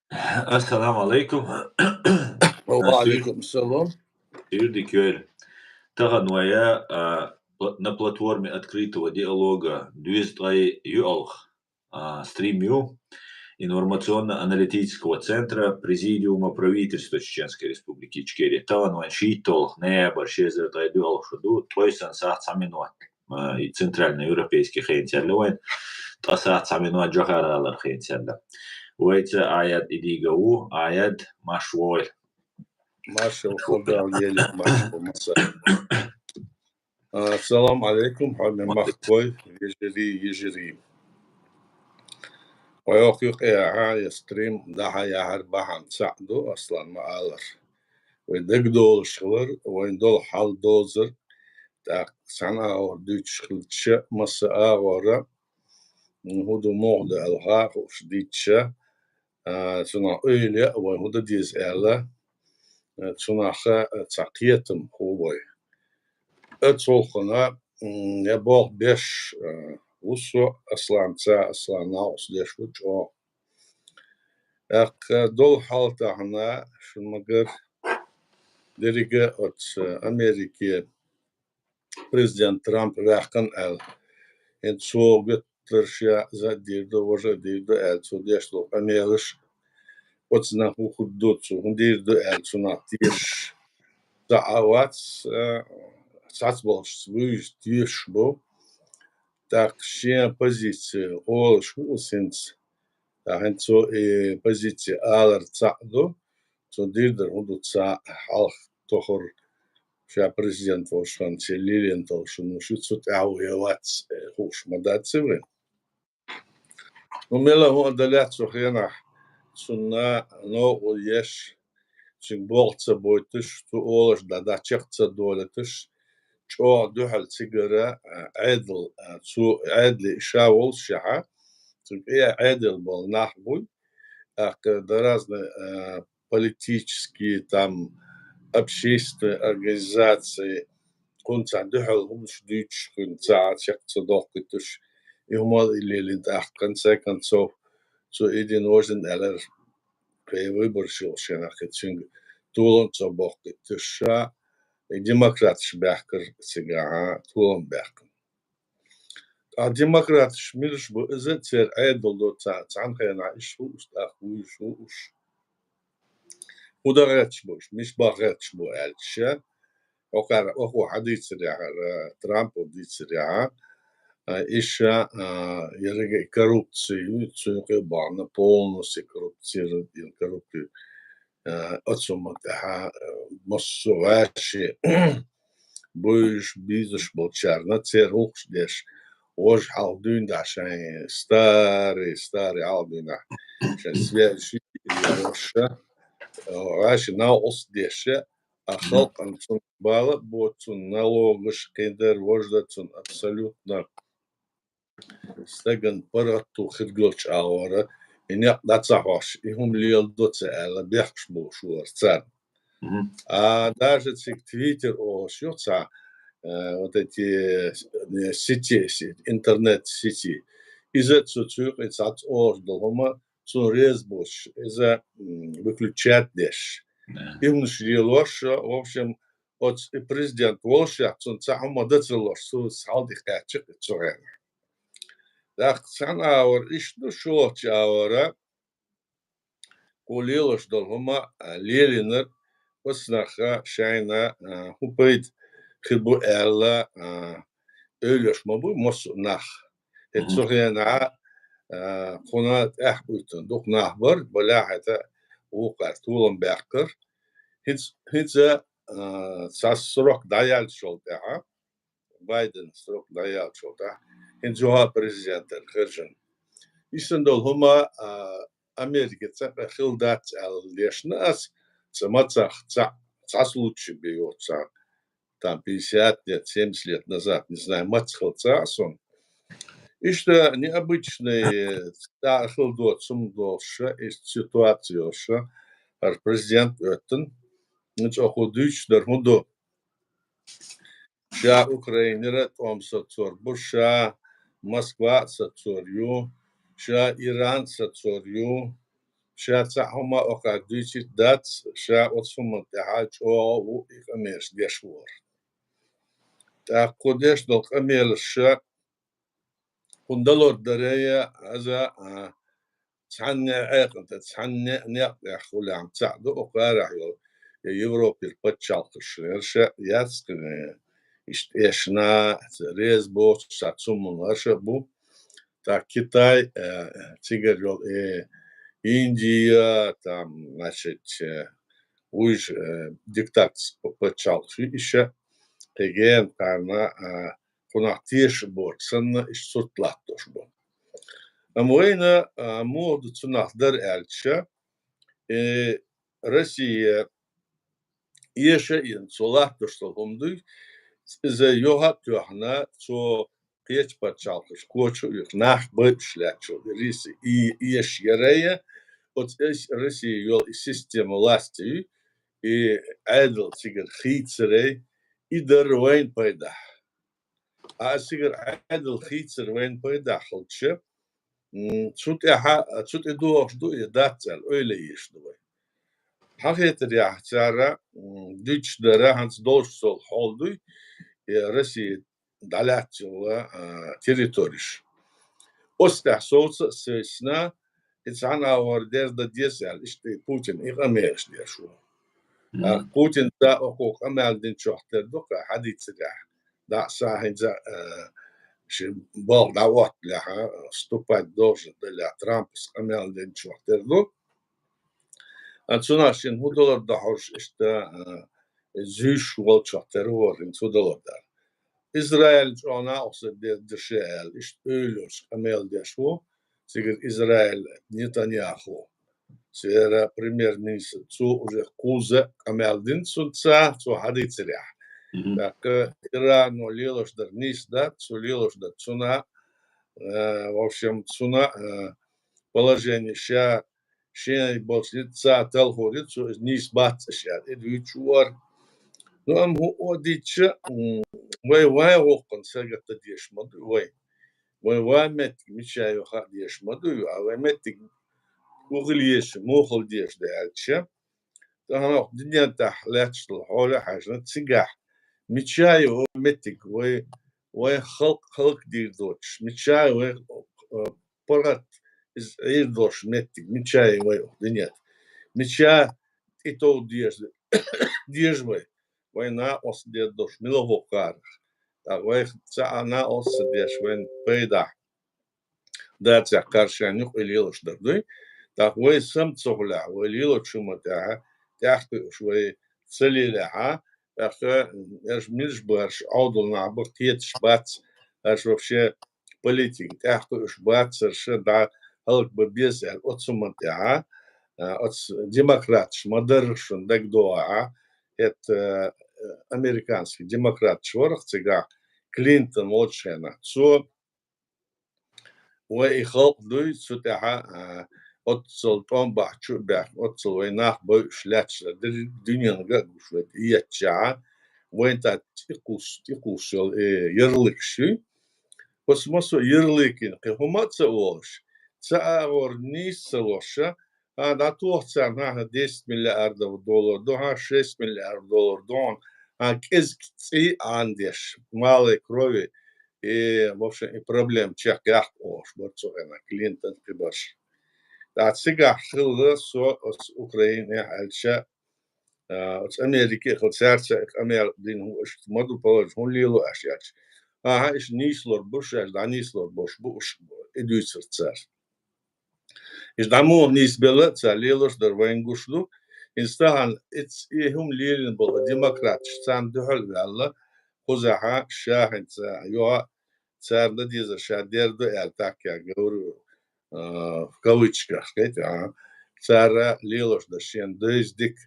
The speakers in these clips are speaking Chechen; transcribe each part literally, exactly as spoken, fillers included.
Ассаламу алейкум. Ва алейкум салам. Ирди кёр. Тахан вай, а, пла-, на платформе открытого диалога дуьйз ткъе юалх, а, стрим ю информационно-аналитического центра Президиума правительства Чеченской Республики Ичкерия. Тахан вайн шийтталх ноябрь шезар ткъе дуьалх шу ду, ткъе сан сахьат цхьа минот. А, и центральноевропейский хенцелла вайн, ткъа сахьат цхьа минот жохаралар хенцелла. Вайца Аяд Идигов ву, Аяд, марша вогӀийла. Марша вогӀийла, Дала елира, марша вогӀийла, масса. А, салам алейкум, хьоме махкой, вежарий, йижарий. Вай оху юкъе ахьа, я стрим, дахьа яхьар бахьан цхьаъ ду, Аслан ма аллара. Вай дагадолуш хилар, вайн долу хьал дозар, тӀаккха цхьана агӀор дуьйцуш хилча, масса агӀора, хӀун ду, муха ду аьлла хууш дийцча, а, цунах ойла яа вай, хӀун дан деза аьлла, а, цунах, а, цхьа кхетам хӀу вай. Оццулхана, м, я болх беш, а, ву со Асланца, Аслан новкъосташ деш ву чӀогӀа. ТӀаккха долу хьал тахана шуна ма-гарра, деррига оцу Америке президент Трамп ваьккхина аьлла. ХӀинца цо гуттар ша за а дийр ду, важа а дийр ду аьлла, цо деш долу къамелаш, оцу нах хӀун хир ду, цо хӀун дийр ду аьлла, цунах тешаш цхьа а вац, а, цхьацца болчарца вуьйцуш тешаш бу. ТӀаккха шен позици олуш ву иза хӀинца. ТӀаккха хӀинца цо и позици алар цхьаъ ду, цо дийр дар хӀун ду цхьа хьалха тохар ша президент волуш хан цхьа лелийна долуш хӀума шу цу тӀаьхьа ву я вац, э, хууш ма дац вай. Ну, мела хӀун а далехь цу хенахь, цунна новкъа еш, цуьнга болх ца бойтуш, цу олуш дӀа-дӀа чекх ца долуьйтуш, чӀогӀа дуьхьал цигара, а, Ӏедал, а, цу Ӏедале ша волушшехьа, цуьнан тӀе Ӏедал болу нах буй, тӀаккха дан разные, а, политические, там, общественные организации, кхунна цхьа дуьхьал хӀуманаш дуьйцуш, кхунна цхьа чекх ца доккхуьйтуш, и хӀума а лелийна тӀаккха, в конце концов, цо и дина важа дина аьллера, кхин выбораш йолуш хенахь, кхин цуьнга толам ца боккхуьйтуш ша, и демократаш баьхкира цигахьа, толам баьккхина. Ткъа демократаш милаш бу иза, церан Ӏедал ду ца-, цхьана хенахь иштта хууш, тӀаккха вуьйш хууш. ХӀун дан гӀерташ бу уьш, мича бан гӀерташ бу аьлча, хӀокхара, оха хьан дийцарехьара, Трампа дийцарехьа, а, иша, а, ерриге и коррупци ю, цу юкъе бахана полностью коррупци-, коррупци-, а, оцу ма тӀехьа, а, массо а ваьши буьйш, бийзаш болчарна, церан гӀуллакхаш деш, важа хьалха дуьйна дахь шайн старый, старый хьалха дуьйна дахь шайн связи, а, ваьши новкъост деш, а халкъана цунна бала а боцу, цунна налогаш, кхин дара, важа дара цунна абсолютно. Стагана паргӀато хир долчу агӀора, и некъ дӀа ца хьош, и хӀума леладо ца аьлла, бехкаш болуш вара царна. Мгм. А даже цига Twitter олуш ю цхьа, э, вот эти, э, сети, се-, интернет-сети. Иза цу, цу юкъе цхьацца олуш долу хӀума, цунна реза боцуш, иза, м, выключать деш. Да. И хӀуманаш лелош, в общем, оцу и президент волушехь, цунна цхьа хӀума дан ца луш, цо хьал тӀе кхаьчча цу хенахь. ТӀаккха цхьана агӀор иштта ду, шолгӀачу агӀора кху лелош долу хӀума, а, лелийнарг оцу наха шайна, а, хӀун пайда хир бу аьлла, а, ойлош ма бу массо а нах. ХӀета Мгм. цу хенахь, а, кхунна тӀаьхьа буьйтун дукха нах бара, балахь хӀета вукхара толам баьккхира. ХӀинца, хӀинца, а, цхьа срок дӀаяьлчул тӀаьхьа, Байден срок дӀаяьлчул тӀаьхьа, хӀинца юха президентан хержина. Иштта долу хӀума, а, Америка цӀаккха хила дац аьлла дешна ас, ца мацах цхьа, цхьа случай бен йоцу цхьа, там, пятьдесят лет, семьдесят лет назад, не знаю, маца хила ца а суна. Иштта необычный цхьа хила доцу хӀума долуш, иштта ситуация йолуш, хӀара президент оьттина. ХӀинца оха дуьйцуш дара хӀун ду? Ша Украинера тӀом сацор бу, ша Москва а сацор ю, ша Иран сацор ю, ша цхьа хӀума окхар дуьйцийта дац, ша оцу хӀуманна тӀехьа чӀогӀа ву и къамелаш деш вора. ТӀаккха кху деш долу къамелаш ша кхунна далор даре а, аза а, цхьанне а Ӏекъа тӀе, цхьанне а некъ тӀехь хуьлаьхьна цхьаъ ду, окхарахь йолу я Европера пачхьалкхаш, хӀара ша яц кхин, иштта эшна, реза боцуш цхьа цуммал хӀара ша бу. ТӀаккха Китай, э, цигара йолу, э, Индия, там, значит, э, уьш, э, диктатор пачхьалкхаш ю иша, кхегена кхарна, а, кхунах теша борг санна, иштта сурт латтош бу. Амма вайна, а, муха ду цунах дара аьлча, э, Россия эша а йина, цо латтош долу хӀума дуй, иза юха а тоьхна, цо кхечу пачхьалкхаш коча а юьйхна, нах байуш лаьтташ йолу Россия, и эша ярай, оцу эс-, Россия йолу и система власти, и Ӏедал цигара хийцарай, и дара вайна пайдахь. А цигара Ӏедал хийцар вайна пайдахь хилча, м, цу тӀехьа, цу тӀе догӀуш ду я дац аьлла, ойла еш ду вай. Хьан хетарехь, цара, м, дуьйцуш дара, хӀинца долуш долу хьал дуй, я Россия дӀалаьцна йолу, а, территориш. Оцу тӀехь совца а севцна, и цхьана агӀор дерда деза аьлла, иштта и Путин и къамелаш деш ву. А Путинца окхо къамел динчохь тера ду, кху хьадийцарехь, дӀа а сахьинца, а, шен балха дӀаотталехь, а, вступать должен далехь, Трампас къамел динчохь тера ду. А цунах шен хӀун далар дохьуш иштта, а, зуьйш волчохь тера ву хӀинца хӀун далар дара. Израиль чӀогӀа накъосталла де-, деш аьлла, иштта уьйлуш къамел деш ву, цигара Израиль Нетаньяху. Церан премьер-министр, цо уже кхузза къамел дина цунца, цо хьадийцарехь. ТӀаккха Ирано лелош дар нийса дац, цо лелош дар цунна, э, в общем, цунна, э, положение ша шен болчу ница ца талхур ю, цо иза нийса бац аша аьлла, и дуьйцуш вара. Ну, амма хӀуъа дийцча, м, вай вайн гӀуллакхана сагатта дезаш ма ду вай. Вай вайн меттиг мича ю хаа дезаш ма ду, а вай меттиг муха хила еза, муха хила дезаш ду аьлча, тахана дуьнен тӀехь лаьтташ долу хьоле а хьаьжна, цигахь мича ю вай меттиг, вай, вай халкъ, халкъ дийр доцуш, мича ю вай, э, паргӀат иза Ӏийр долуш меттиг, мича ю вай дуьнен тӀе, мича тӀетов деза, деза вай, вай накъост дер долуш мила гӀо кхарах. ТӀаккха вай цхьа а накъост ца деш, вайн пайдахь дацахь кхаршан юкъа лелаш дар дуй. ТӀаккха вай сам ца хуьлехь, вай лелочу хӀума тӀехь, тӀаьхьакхуьуш вай ца лелехьа, тӀаккха, м, ерш милаш барш Ӏовдал нах баха кхеташ бац, аша вообще политика тӀаьхьакхуьуш бац, аша дӀа хӀаллакбан беза аьлла, оцу хӀуманна тӀехьа, а, оцу демократаш ма-дарра шуна дагадогӀахьа, хӀетта, а, американский демократаш вара-кх цигахь Клинтон волчу хенахь. Цо вай и халкъ дуй, цу тӀехьа, а, оццул тӀом бахьа чу а баьхна, оццул вай нах байуш лаьтташ дар, дуьненга а гуш вай тӀееттачохь, вайн тӀа тӀекхуссу, тӀекхуссу йолу, э, ярлыкаш юй. Оцу массо а ярлыкийн кхин хӀума а ца олуш, цхьа агӀор нийса ца лоша, а, дӀатоха царна хьан десять миллиардов доллар ду, хьан шесть миллиардов доллар ду, хьан кӀезиг цӀий Ӏан деш, малой крови, и, в общем, и проблема чекхъяккха олуш бара цу хенахь Клинтон кхибарш. ТӀаккха цигахь хилла со оцу Украинехь аьлча, а, оцу Америке а хилла, цаьрца и къамел дина хӀу аша ма ду, палажа хӀун лело аша аьлча. АхӀа, иша нийслур бу шаьш, дӀанийслур болуш бу уьш, и дуьйцура цара. Иша дӀа муха нийсбелла а ца лелош дар вайн гуш ду. Иза тахана эц-, и хӀума лелийна болу демократаш царна дуьхьал а ваьлла, кхузахьа ша хӀинца юха царна дан дезар ша дер ду аьлла, так я говорю, а, в кавычках, кхетий, а, цара лелош дар шена дайза дика,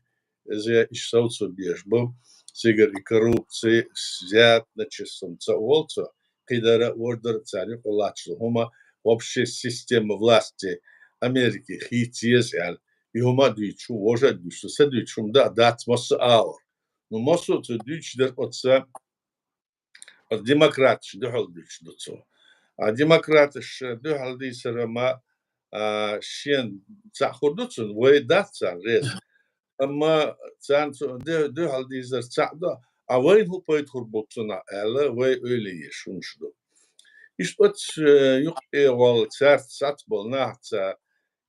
иза иша совцур дезаш бу, цигара и коррупци, зятночеством ца олу цо, кхидара а, вождара а цара юкъа латташ долу хӀума, вообще система власти Америки хийца еза аьлла, и хӀума а дуьйцуш ву, вожа а дуьйцуш ву, ца дуьйцуш хӀума дан а дац массо а агӀор. Ну, массо а цо дуьйцуш дара оцу, оцу демократаш дуьхьал дуьйцуш ду цо. А демократаш дуьхьал дийцар ма, а, шен цхьаъ хӀур ду цунна, вай дац царна реза. Амма царна цу дуь-, дуьхьал дийцар цхьаъ ду, а вайна хӀун пайда хӀур бу цунах аьлла, вай ойла еш хӀумаш ду. Иштта оцу, э, юкъе гӀолла цаьрца сац болу нахаца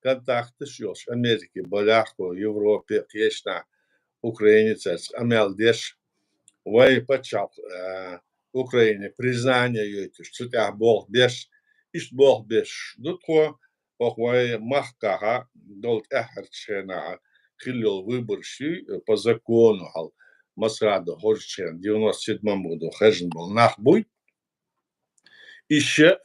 контакташ йолуш Америке балехь, Европе, кхечанахь Украине цаьрца къамел деш, вай пачхьалкх, а, Украине признание йойтуш, цу тӀехь болх беш, иштта болх беш ду тхо, хӀокху вай махкахь долу тӀаьххьарчу хенахь хилла йолу выбораш юй, по закону хьал, Масхадов хӀорш хенахь девяносто седьмом году хержна болу нах буй. Иштта,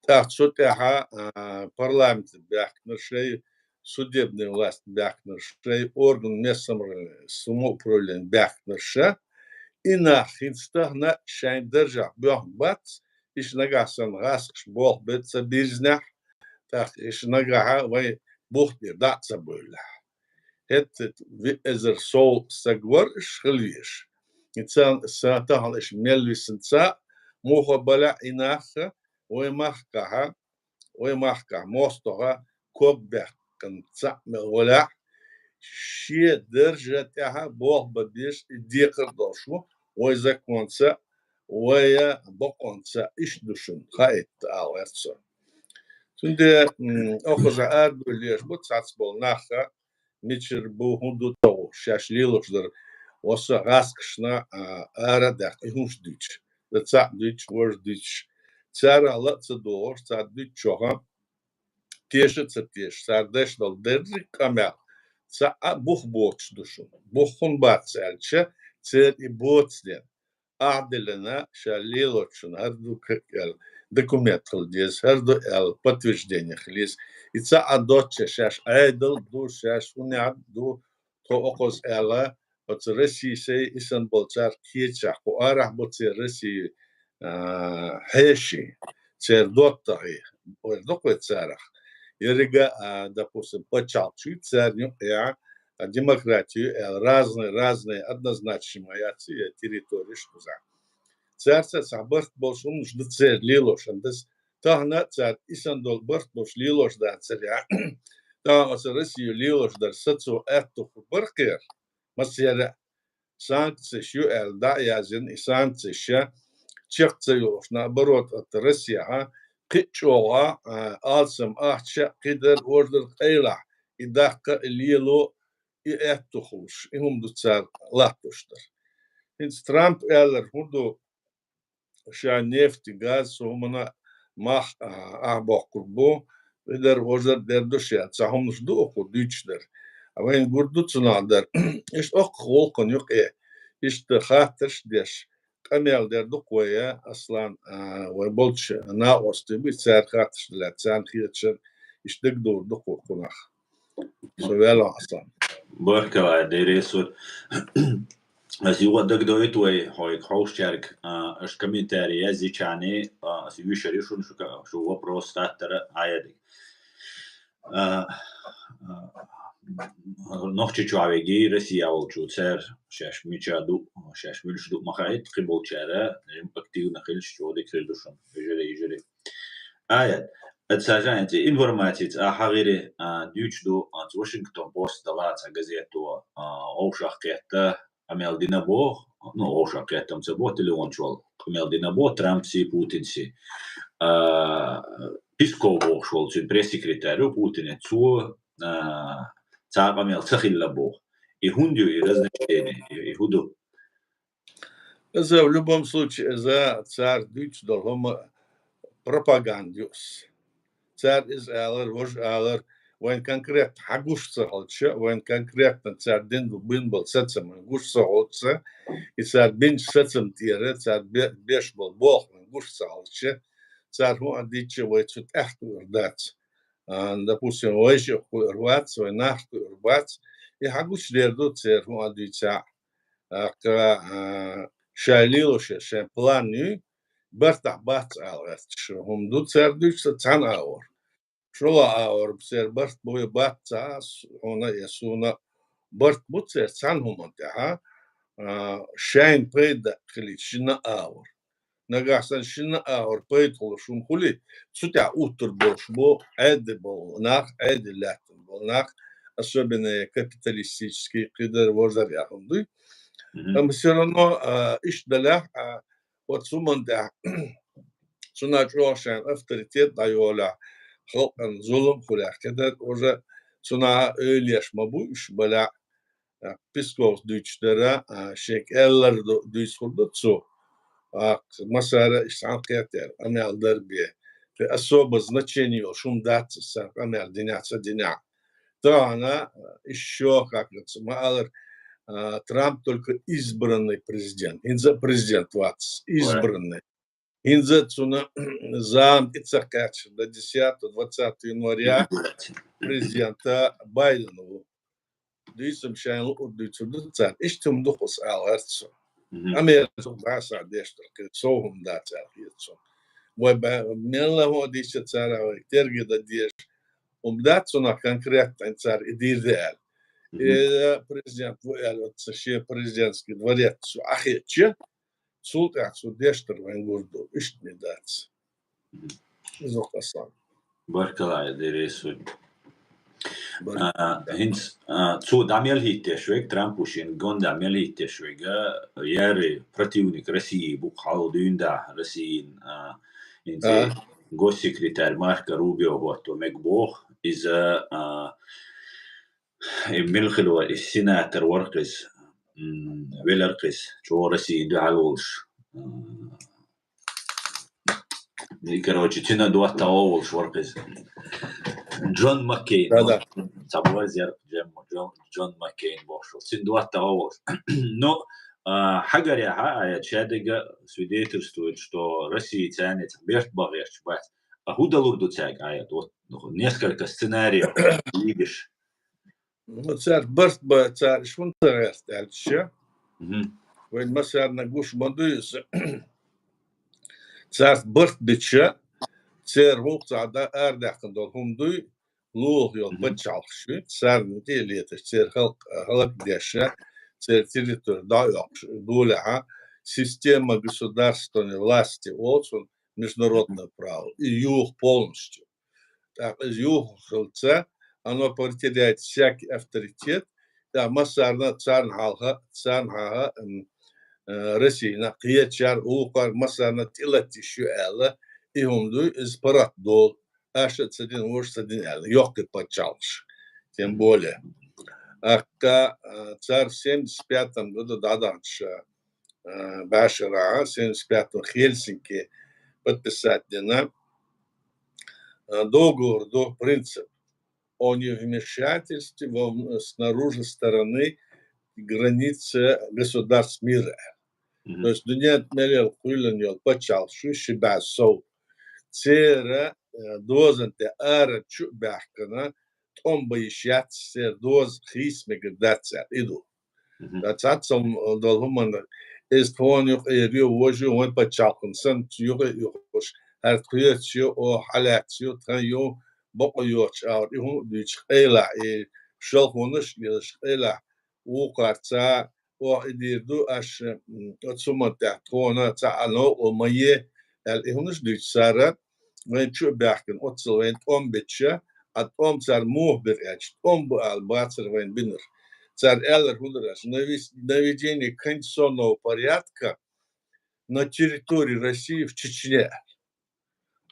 тӀаккха цу тӀаьхьа, а, парламентан баьхкинарш а, судебный власть баьхкинарш а, орган местного самоуправления баьхкинарш а, и нах хӀинца тахана шайн даржехь боьхна бац, иштта нагахь санна гӀазкхаша болх бе ца бирзинехь, тӀаккха иштта нагахь вай бух тӀера дӀа а ца бевллехь. ХӀетта виъ эзар сов стаг вара уьш хила везаш. И ца, ца тахана уьш мел висина цхьаъ, муха балехь и нах а, вай махкахь, вай махкахь мостагӀа ког баьккхина цхьаъ мел валехь, шен даржа тӀехь болх бан безаш и декхар долуш ву, вай законца, вай бакъонца иштта ду шуна, хаийта ала гӀерта со. Цундела, м, оха ара дуьйлуш бу цхьацца болу нах а, мичара бу, хӀун ду тоху, шаьш лелош дара, оцу гӀазкхашна, а, ара а даьккха, и хӀумаш дуьйцуш. Дан цхьаъ дуьйцуш, важа дуьйцуш. Царах ла а ца догӀуш, цара дуьйцучохь а теша а ца теша, цара деш долу дерриг а къамел цхьа а бух боцуш ду шуна. Бух хӀунда бац аьлча, церан и боцу ден. Ахь диллина, ша лелочун хӀара ду к-, аьлла, документ хила деза, хӀара ду аьлла, подтверждение хила еза. И цхьа а доцча, шаьш Ӏедал ду, шаьш хӀунда ду, тхо окхуз аьлла, оцу Россисей, и санна болу цара кхечахь, кху арахь бу церан Россия, а, хьеший, церан доттагӀий, ойла ду-кх вай царах. Еррига, а, допустим, пачхьалкхаш ю, царна юкъахь, а, демократия ю аьлла, разные, разные, однозначно ма яц и территорияш кхузахь. Цаьрца цхьа барт болуш хӀуманаш ду церан лелош, ан дас тахана цара и санна долу барт болуш лелош дацара. Тахана оцу Россия лелош дара сацо аьтту хӀур бара кхера. Массеран а санкцеш ю аьлла дӀа а яздина, и санкцеш чекх ца йолуш, наоборот, оцу Россияхьа кхин а чӀогӀа, а, алсам ахча, кхидара, важдара къайлахь и даккха а, и лело, и аьтту хуьлуш, и хӀума ду цара латтош дара. ХӀинца Трамп аьлларг хӀун ду, ша нефть, газ, цу хӀумана мах, а, ахь боккхург бу, и дара, важа дара, дера ду ша, цхьа хӀуманаш ду оха дуьйцуш дара. А вайна гур ду цунах дара. Иштта оккха гӀуллакхана юкъе, иштта хаттарш а деш, къамел дер ду-кх вай, Аслан, а, вай болчу накъостий бу, цара хаттарш делахь, царна хеташар, иштта дагадовр ду-кх кхунах. Со ваьлла, Аслан. Баркалла, деррис ву. Ас юха дагадойту вай, хьоьга хьовсучаьрга, а, аша комментарий язйичарний, а, ас вуьшар ю шуна, шу ка-, шу вопрос хаттара Ӏаядиг. А, а, Нохчийчохь вегий, Россия волчу цара шаьш мича ду, шаьш муьлш ду ма хаийта, кхин болчара, жим активно хилча, чӀогӀа дика хир ду шуна, вежарий, йижарий. Ая, ца жайнца информацица а хьагӀири, а, дуьйцуш ду, а, цу Вашингтон Пост дала цхьа газето, а, вовшах кхетта, къамел дина боху, ну, вовшах кхеттам ца боху, телефон чу вала къамел дина боху Трампси, Путинси. А, Песков бохуш волу цуьнан пресс-секретарь ву Путинан, цо, а, цхьа къамел ца хилла боху. И хӀунда ю, и разночтение, и, и хӀун ду? Иза, в любом случае, иза цара дуьйцуш долу хӀума пропаганда ю ас. Цара иза алар, важа алар, вайн конкретно хьан гуш ца хилча, вайн конкретно цара дин бу-, бин болу сацам вайн гуш ца хилча, и цара бинчу сацам тӀера, цара бе-, беш болу болх вайн гуш ца хилча, цара хӀун а дича, вай цу тӀаьхьа кхуьур дац. А, допустим, вайшиъ кхуьур вац, вай нах кхуьур бац, и хьан гучу дер ду церан хӀун а дуьйцахь. ТӀаккха, а, шайн лелош, шайн план юй, бартахь бац ала гӀерташ. ХӀума ду цара дуьйцу цхьана агӀор. ШолгӀа агӀор церан барт буй бац ца ас, хьуна я суна барт бу церан цхьана хӀуманна тӀехь, а, шайн пайда хилийта шина агӀор. Нагахь санна шина агӀор пайда хулаш хӀума хуле, цу тӀехь уттар болуш бу Ӏедал болу нах, Ӏедал лаьттина болу нах, особенно капиталистический, кхидара, важара яхана дуй. Амма все равно, а, иштта далахь, а, оцу хӀуманна тӀехь цунах чӀогӀа шайн авторитет дӀайолахь, халкъана зулам хулахь, кхидара, уже цунах а эвлеш ма бу уьш балахь, а, Песковс дуьйцуш дара, а, шега аьллар ду-, дуьйцур ду цо. А, массара иштта цхьаьна кхетар, къамел дар бен. Кхин особо значение йолуш хӀума дац цара къамел динехь, ца динехь. Тахана, а, ишшо хакаца, ма аллара, а, Трамп только избранный президент. ХӀинца а президент вац, избранный. ХӀинца а цунна зама тӀе ца кхаьчча, до десятого, двадцатого января президента Байден ву. Дуьйцам шайна луъург дуьйцур ду цара. Иштта хӀума ду-кх аса ала гӀерта со. Американ бӀаьсахь деш дара, кхин сов хӀума дац аьлла хета суна. Вай ба-, мелла хӀун а дийцча цара, вай терге дан дезаш хӀума дац цунах конкретно, цара и дийр де аьлла. И президент ву аьлла, оцу шен президентский дворец цу Ӏахиъча, цул тӀаьхьа цо деш дар вайн гур ду, иштта ме дац. Иза кхасан. Баркалла, деррис ву. Баркалла. А, хӀинца, а, цо дӀа мел хӀиттеш вайга, Трампо шен гонда мел хӀиттеш вайга, яри противник России бу-кх хьалха дуьйна дӀа Россин, а, хӀинца госсекретарь Марко Рубио хӀотто мега боху. Иза, а, и мила хилла вара, и сенатор вара-кх иза, м, велар-кх иза, чӀогӀа Россина дуьхьал волуш. М, и, короче, цуьнан доттагӀа волуш вара-кх иза. Джон Маккейн. Да, да. Цхьа бозер Джон, Джон, Джон Маккейн бохуш вара. Цуьнан доттагӀа волуш. Ну, а, хьагарехь а, а, я шадерг свидетельствует, что Россия царна цхьа берт бан гӀерташ бац. А хӀун далур ду цаьрга, а, я, вот, несколько сценариев лигаш. Ну, цара барт бан, цара шун ца гӀерта аьлча, вайн массарна гуш ма дуй иза. Цара барт бича, церан гӀуллакх цхьа дан арадаьккхина долу хӀума дуй, лулахь йолу пачхьалкхаш ю, царна тӀе а леташ, церан халкъ хӀаллакдеш, церан территори дӀа а йоккхуш, долехь система государственной власти олу цунна международное право, и юха полностью. ТӀаккха иза юха хилча, оно потеряет всякий авторитет, тӀаккха массарна царна хьалха, царна хьалха, м, э, Россина кхечара, вукхара массарна тӀелатта йиш ю аьлла, и хӀума дуй, иза паргӀат долу. Аша а ца дина, вуьш а ца дина аьлла, йоккхий пачхьалкхаш. Тем более. ТӀаккха, э, цара в семьдесят пятом году дӀадахча, э, башара, семьдесят пятом Хельсинки подписать дина, э, договор ду принцип о невмешательстве во вн-, снаружи стороны границы государств мира. То есть дуьнен мел йолу кхоьллина йолу пачхьалкхаш ю ши бӀе сов. Церан, э, дозан тӀе ара чу а баьхкина, тӀом бан йиш яц, церан доза хийца мегар дац аьлла, и ду. Ткъа цхьацца долу хӀуманна, иза тхуна юкъара ю, вожа ю, вайн пачхьалкхана санна, цу юкъа а юхуш, хӀара тхоьца ю, оха хьалаьцна ю, тхан ю, бакъо йоцуш агӀор, и хӀума а дуьйцуш къайлахь, и шалхонаш а лелаш къайлахь, вукхарца, оха и дийр ду, аша, м, оцу хӀуманна тӀехь тхуна цхьа а новкъа ма е, аьлла, и хӀуманаш а дуьйцуш цара, вайн чу а баьхкина, оццул вайна тӀом беча, а тӀом цара муха бира аьлча, тӀом бу ала бацара вайна бинарг. Цара аьлларг хӀун дара аьлча, навес-, наведение конституционного порядка на территории России в Чечне.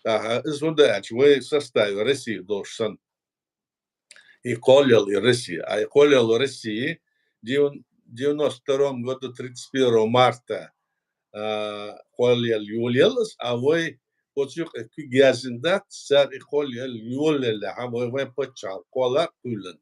Аха, иза хӀун ду аьлча, вай составе России долуш санна. И кхоллаелла и Россия. А и кхоллаелла Россия дев-, девяносто втором году тридцать первого марта, а, кхоллаелла йолаелла иза, а вай оцу юкъа куьг яздина дац, цара и кхоллаелла йолаеллехь, вай, вайн пачхьалкх кхолла а кхоьллина.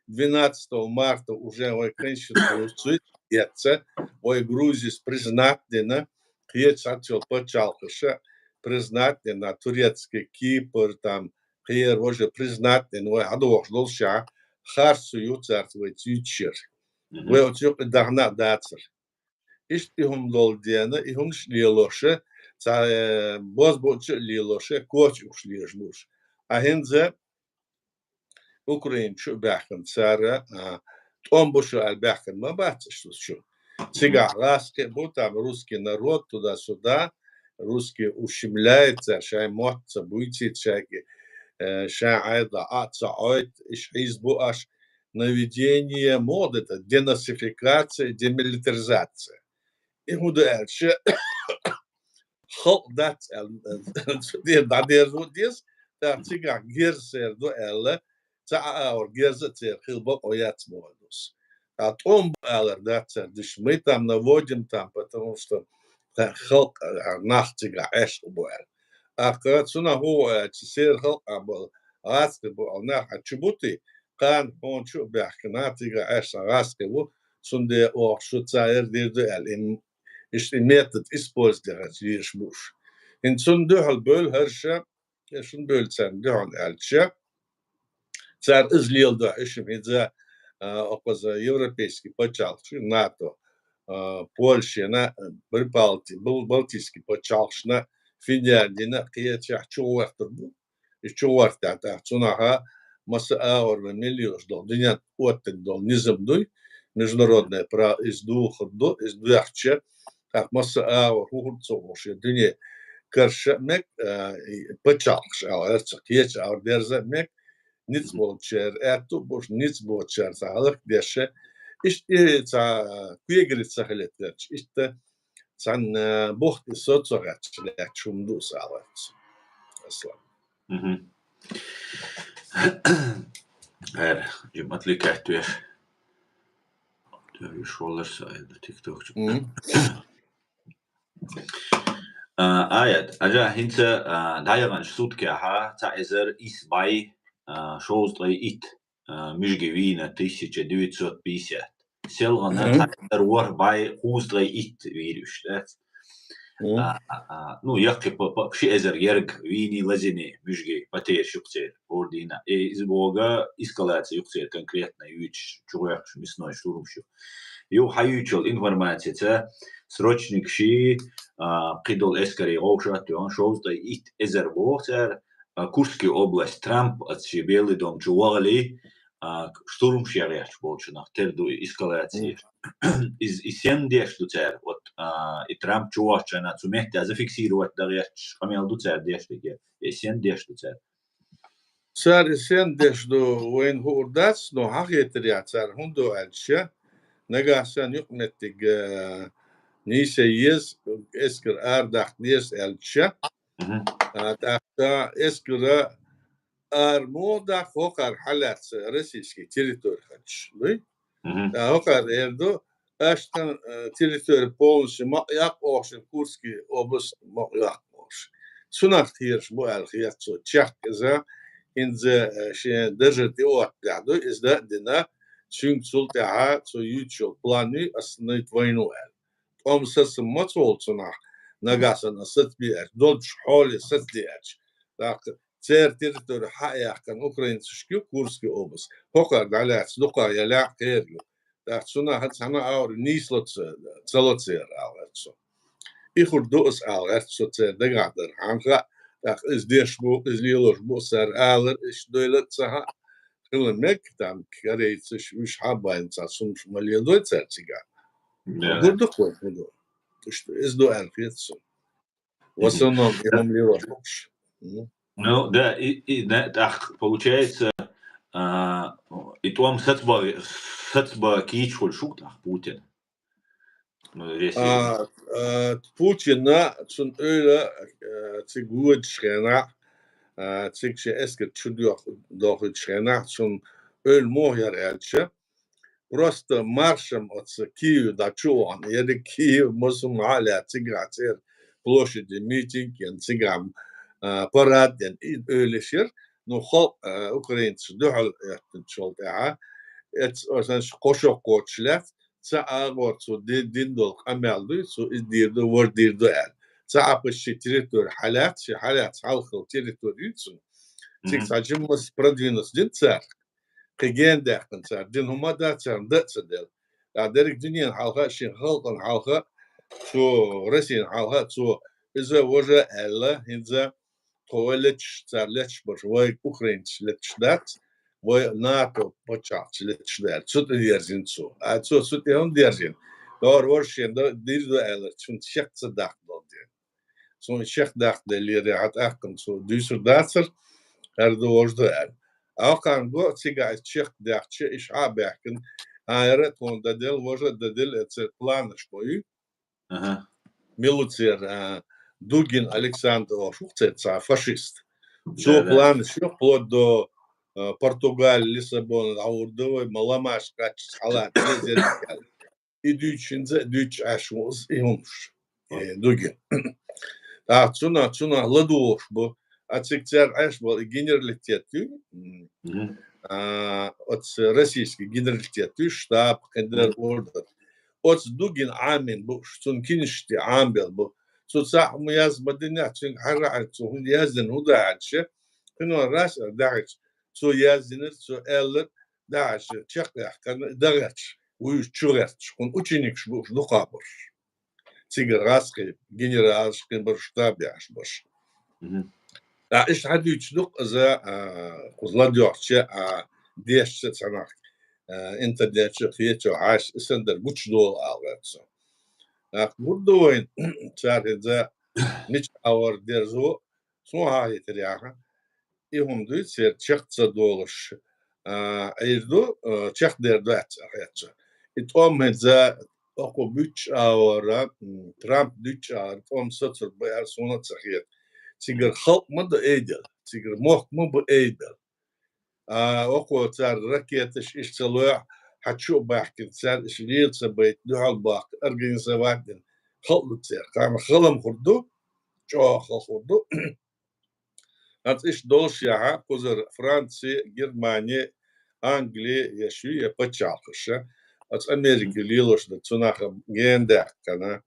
Двенадцатого марта уже вай конституцию эцна, вай Грузис признать дина, кхечу цхьацца йолу пачхьалкхаша признать дина, турецкий, Кипр, там, кхера, вожа признать дина, вай хьадохуш долушехь, харцо ю цаьрца вай цуьйцуш яра. Вай оцу юкъа дахна а дацара. Иштта и хӀума долу дена, и хӀуманаш а лелоша, цхьа, э, бозбуунча а лелоша, коча ухуш лелаш луш. А хӀинца Украина чу а баьхкина цара, а, тӀом бу шу аьлла баьхкина ма бац аша цу чу. Цигахь ласкхи а бу, там русский народ, туда-сюда, русский ущемляется, шайн мотт ца буьйцийта шайга, э, шайн Ӏайда Ӏа ца Ӏойта, иш хьийзабу аш наведение моды, это денацификация, демилитаризация. И хӀун ду аьлча, халкъ дац аьлла, цу тӀера дӀадерзо деза, тӀаккха цигахь герз церан ду аьлла, цхьа а агӀор герз а церан хила бакъо яц боху дус. Ткъа тӀом бу алар дац цара диш, мы там наводим там, потому что халкъ, а, нах цигахь Ӏеш бу аьлла. ТӀаккха цунах хӀун ву аьлча, церан халкъахь болу гӀазкхи бу аьлла, нах хьан чу бу те, кхана хьуна чу а баьхкина, цигахь Ӏеш гӀазкхи ву, цундела оха шу цара дийр ду аьлла, и, иштта и метод использовать яхьаш лийраш бу уьш. ХӀинца цунна дуьхьал бевлла хӀара ша, я шуна бевлла царна дуьхьал аьлча, цара иза леладо, и шима хӀинца, а, окхаза европейский пачхьалкхаш, НАТО, а, Польшена, Прибалти-, Бал-, Балтийский пачхьалкхашна, Финляндина, кхечахь чугӀортур бу. И чугӀортехь тӀаккха цунах масса агӀор вайн мел йолуш долу дуьненна оттаниг долу низам дуй, международное право иза духур ду, иза доьхча, тӀаккха масса агӀор хӀун хӀума ца хууш, я дуьне карша а мег, а, и пачхьалкхаш агӀор, цу кхечу агӀор дерза а мег, ницкъ болчара аьтту а буш, ницкъ боцучара цхьа хӀаллакдеш, иштта и цхьа куьйгарица ца хилийта верча, иштта цхьанна бухт и со ца гӀаьтташ лаьтташ хӀума ду аса гӀерташ. Аслан. Мгм. Эр, жим отвлекать веш. Тевиш воллаш са айда тиктокчу. Мгм. А, аят, ажа хӀинца, а, дӀаяханчу суткехьа цхьа эзар исс бӀай, а, шовзткъе итт, а, муьжги вийна, тысяча девятьсот пятьдесят. Селхана Мгм. цхьа эзар ворхӀ бӀай кхузткъе итт вийр уьш, дац? Мгм. А, а, а, ну, яккхи по, по, ши эзар ерг вийни лазини муьжги потеряш юкъ церан, хӀора дийнахь. Э, иза бога эскалация юкъ церан конкретно юьйцуш, чугӀоьхкуш, мясной штурмаш ю. Юха хьаюьйцуш йолу информацица срочникаши, а, кхидолу эскарий гӀовшат а йохна, шовзткъе итт эзар боху цара, а, Курский область Трамп оцу шен Белый дом чу вахале, а, штурмаш ян гӀерташ болчунах тера ду и эскалация. Мгм. Из, и сенна деш ду цара? Вот, а, и Трамп чу вахчана цу метте зафиксировать дан гӀерташ къамел ду цара деш дерг? И сенна деш ду цара? Цара и сенна деш ду вайна хуур дац, но хьан хетарехь цара хӀунда ду аьлча, нагахь санна юкъаметтиг, а, нийса еза, эскар арадаккха деза аьлча, Мгм. а, тӀаккха эскара ара муха даккха, хӀокхара хьалаьцна российский территори хилча, дуй? Мгм. ТӀаккха хӀокхара эр ду, аша тхан, э, территори полностью ма яккха оха шуна, Курский область ма яккха оха шуна. Цунах кхераш бу аьлла хета цо, чехка иза, хӀинца, э, шен даржа тӀеоттадехь ду, иза дан а дина, цуьнга цул тӀаьхьа цо юьйцуш йолу план юй, остановить войну аьлла. ТӀом сацам ма ца волу цунах, нагахь санна аса сацабе аьлча, долчу хьоле сацаде аьлча. ТӀаккха церан территори хьа а яьккхина украинцашка ю Курский область. ХӀокхара дӀалаьцна дукха ялахь кхерар ю. ТӀаккха цунах цхьана а агӀор нийса ло ца, ца ло церан, ала гӀерта цо. И хӀума ду аса, ала гӀерта цо, церан дагахь дар. Хьан хаьа, тӀаккха иза деш бу, иза лелош бу, цара алар, иштта дойла а ца хаьа. Хила мега, там, корейцаш, уьш хьа а байна, цхьа сумаш ма лелой цара цигахь. Да. ХӀун ду-кх вай, хӀун ду? Иштта иза ду аьлла хета суна. В Мгм. основном, Да. и хӀума лелош бу уьш. Мгм. Ну, да, и, и, да, так, получается, а, и тӀом сацба-, сацба кийча хуьлуш ву-кх тӀаккха Путин. Ну, если А, а, Путина, цунна ойла, а, цига водучу хенахь, а, цига шен эскар чу дох-, дохуьйтучу хенахь, цунна ойла муха яра аьлча, просто маршем оцу Киеве дӀа чу а вахана, ерриг Киев, массо а хьалаьцна, цигахь церан площаде митинг ян, цигахь, а, парад ян, и ойла йиш яра. Ну, халкъ, а, украинцаш дуьхьал оьттинчул тӀаьхьа, эц-, оцу кхо шо кхочуш лаьцна, цхьа агӀор цо ди-, дина долу къамел дуй, цо иза дийр ду, вара дийр ду аьлла. Цхьа а почти территори хьалаьцна, шен хьалаьцна хьалхалла территори ю цунна. Цига Мгм. цхьа жимма продвинуться дина цара. Кхин гена даьккхина цара, дина хӀума а дац царна, дан а ца делла. ТӀаккха дерриг дуьненан хьалха а, шен халкъана хьалха а, цо, Россина хьалха а, цо иза важа аьлла, хӀинца тхо вай леташ, цара леташ барш, вай украинцаш леташ дац, вай НАТО пачхьалкхаш леташ ду аьлла. Цу тӀе дерзина цо. А цо цу тӀе хӀунда дерзина? ТӀаккха вара шен дан дийр ду аьлла, цунна шек ца даккха долу дела. цунна чекхдаккха деллера, хьа тӀаккха цо дуьйцур дацар, хӀара ду, важа ду аьлла. Аккхарна го, цигахь иза чекхдаьккхича, иша хьа а баьхкина, а, яра тхуна дан дела, важа а дан дела, э, церан планаш бу ю. Ага. Мила церан, а, Дугин Александр ош ву церан цхьа фашист. Цо планаш ю, вплоть до, а, Португали, Лиссабона дӀагӀур ду вай, ма ламаш кхаччалц хьалаца, зеркал. И дуьйцу хӀинца а дуьйцуш Ӏаш ву иза, и хӀумаш. Э, Дугин. ТӀаккха цунах, цунах ладугӀуш бу. А цига цаьрга Ӏаш бола и генералитет ю, м, а, оцу российский генералитет ю, штаб, кхидерг, ордер. Оцу Дугин Ӏамийна бу уьш, цунна кинаш тӀе Ӏамабелла бу. Цу цхьа хӀума яз ма динехь, цуьнга хьарра а, цу хӀума яздина хӀун ду аьлча, кхуьнан раз а дахьича, цо яздинарг, цо аьлларг, дахьаш чекхъяьккхина, дагӀаьрташ, вуьйш чу гӀерташ, кхунна ученикаш бу уьш дукхахберш. Цигара гӀазкхий генералаш, кхин бара штаб яхьаш берш. Мгм. А, иштта хьадуьйцуш ду-кх иза, а, кхуза ладоьгӀча, а, дешча цхьаннахьа, а, интернет чу, кхечу хьаьша, и санна дерг гучудолу ала гӀерта со. ТӀаккха гур ду вайна, цара хӀинца мича агӀор дерзо, суна хьахийтарехь, и хӀума дуьйцу, церан чекх ца долуш, а, Ӏийр ду, а, чекхдер дац аьлла хетта. И тӀом хӀинца оцу буьйцучу агӀора, м, Трамп дуьйцучу агӀора тӀом сацур бу аьлла суна а ца хета. Цигара халкъ ма ду айдала, цигара мохк ма бу айдала. А, оцу цара ракеташ иштта ца лоьхьу, хьан чу а баьхкина, цара иштта лела ца байта, дуьхьал бахка, организовать дина халкъ ду церан. Кхана хала-м хир ду, чӀогӀа хала хир ду. ХӀинца иштта долуш яхьа, кхузара Франция, Германия, Англия, я шуьйра пачхьалкхаш, оцу Америка лелош ду, цунах гена даьккхина,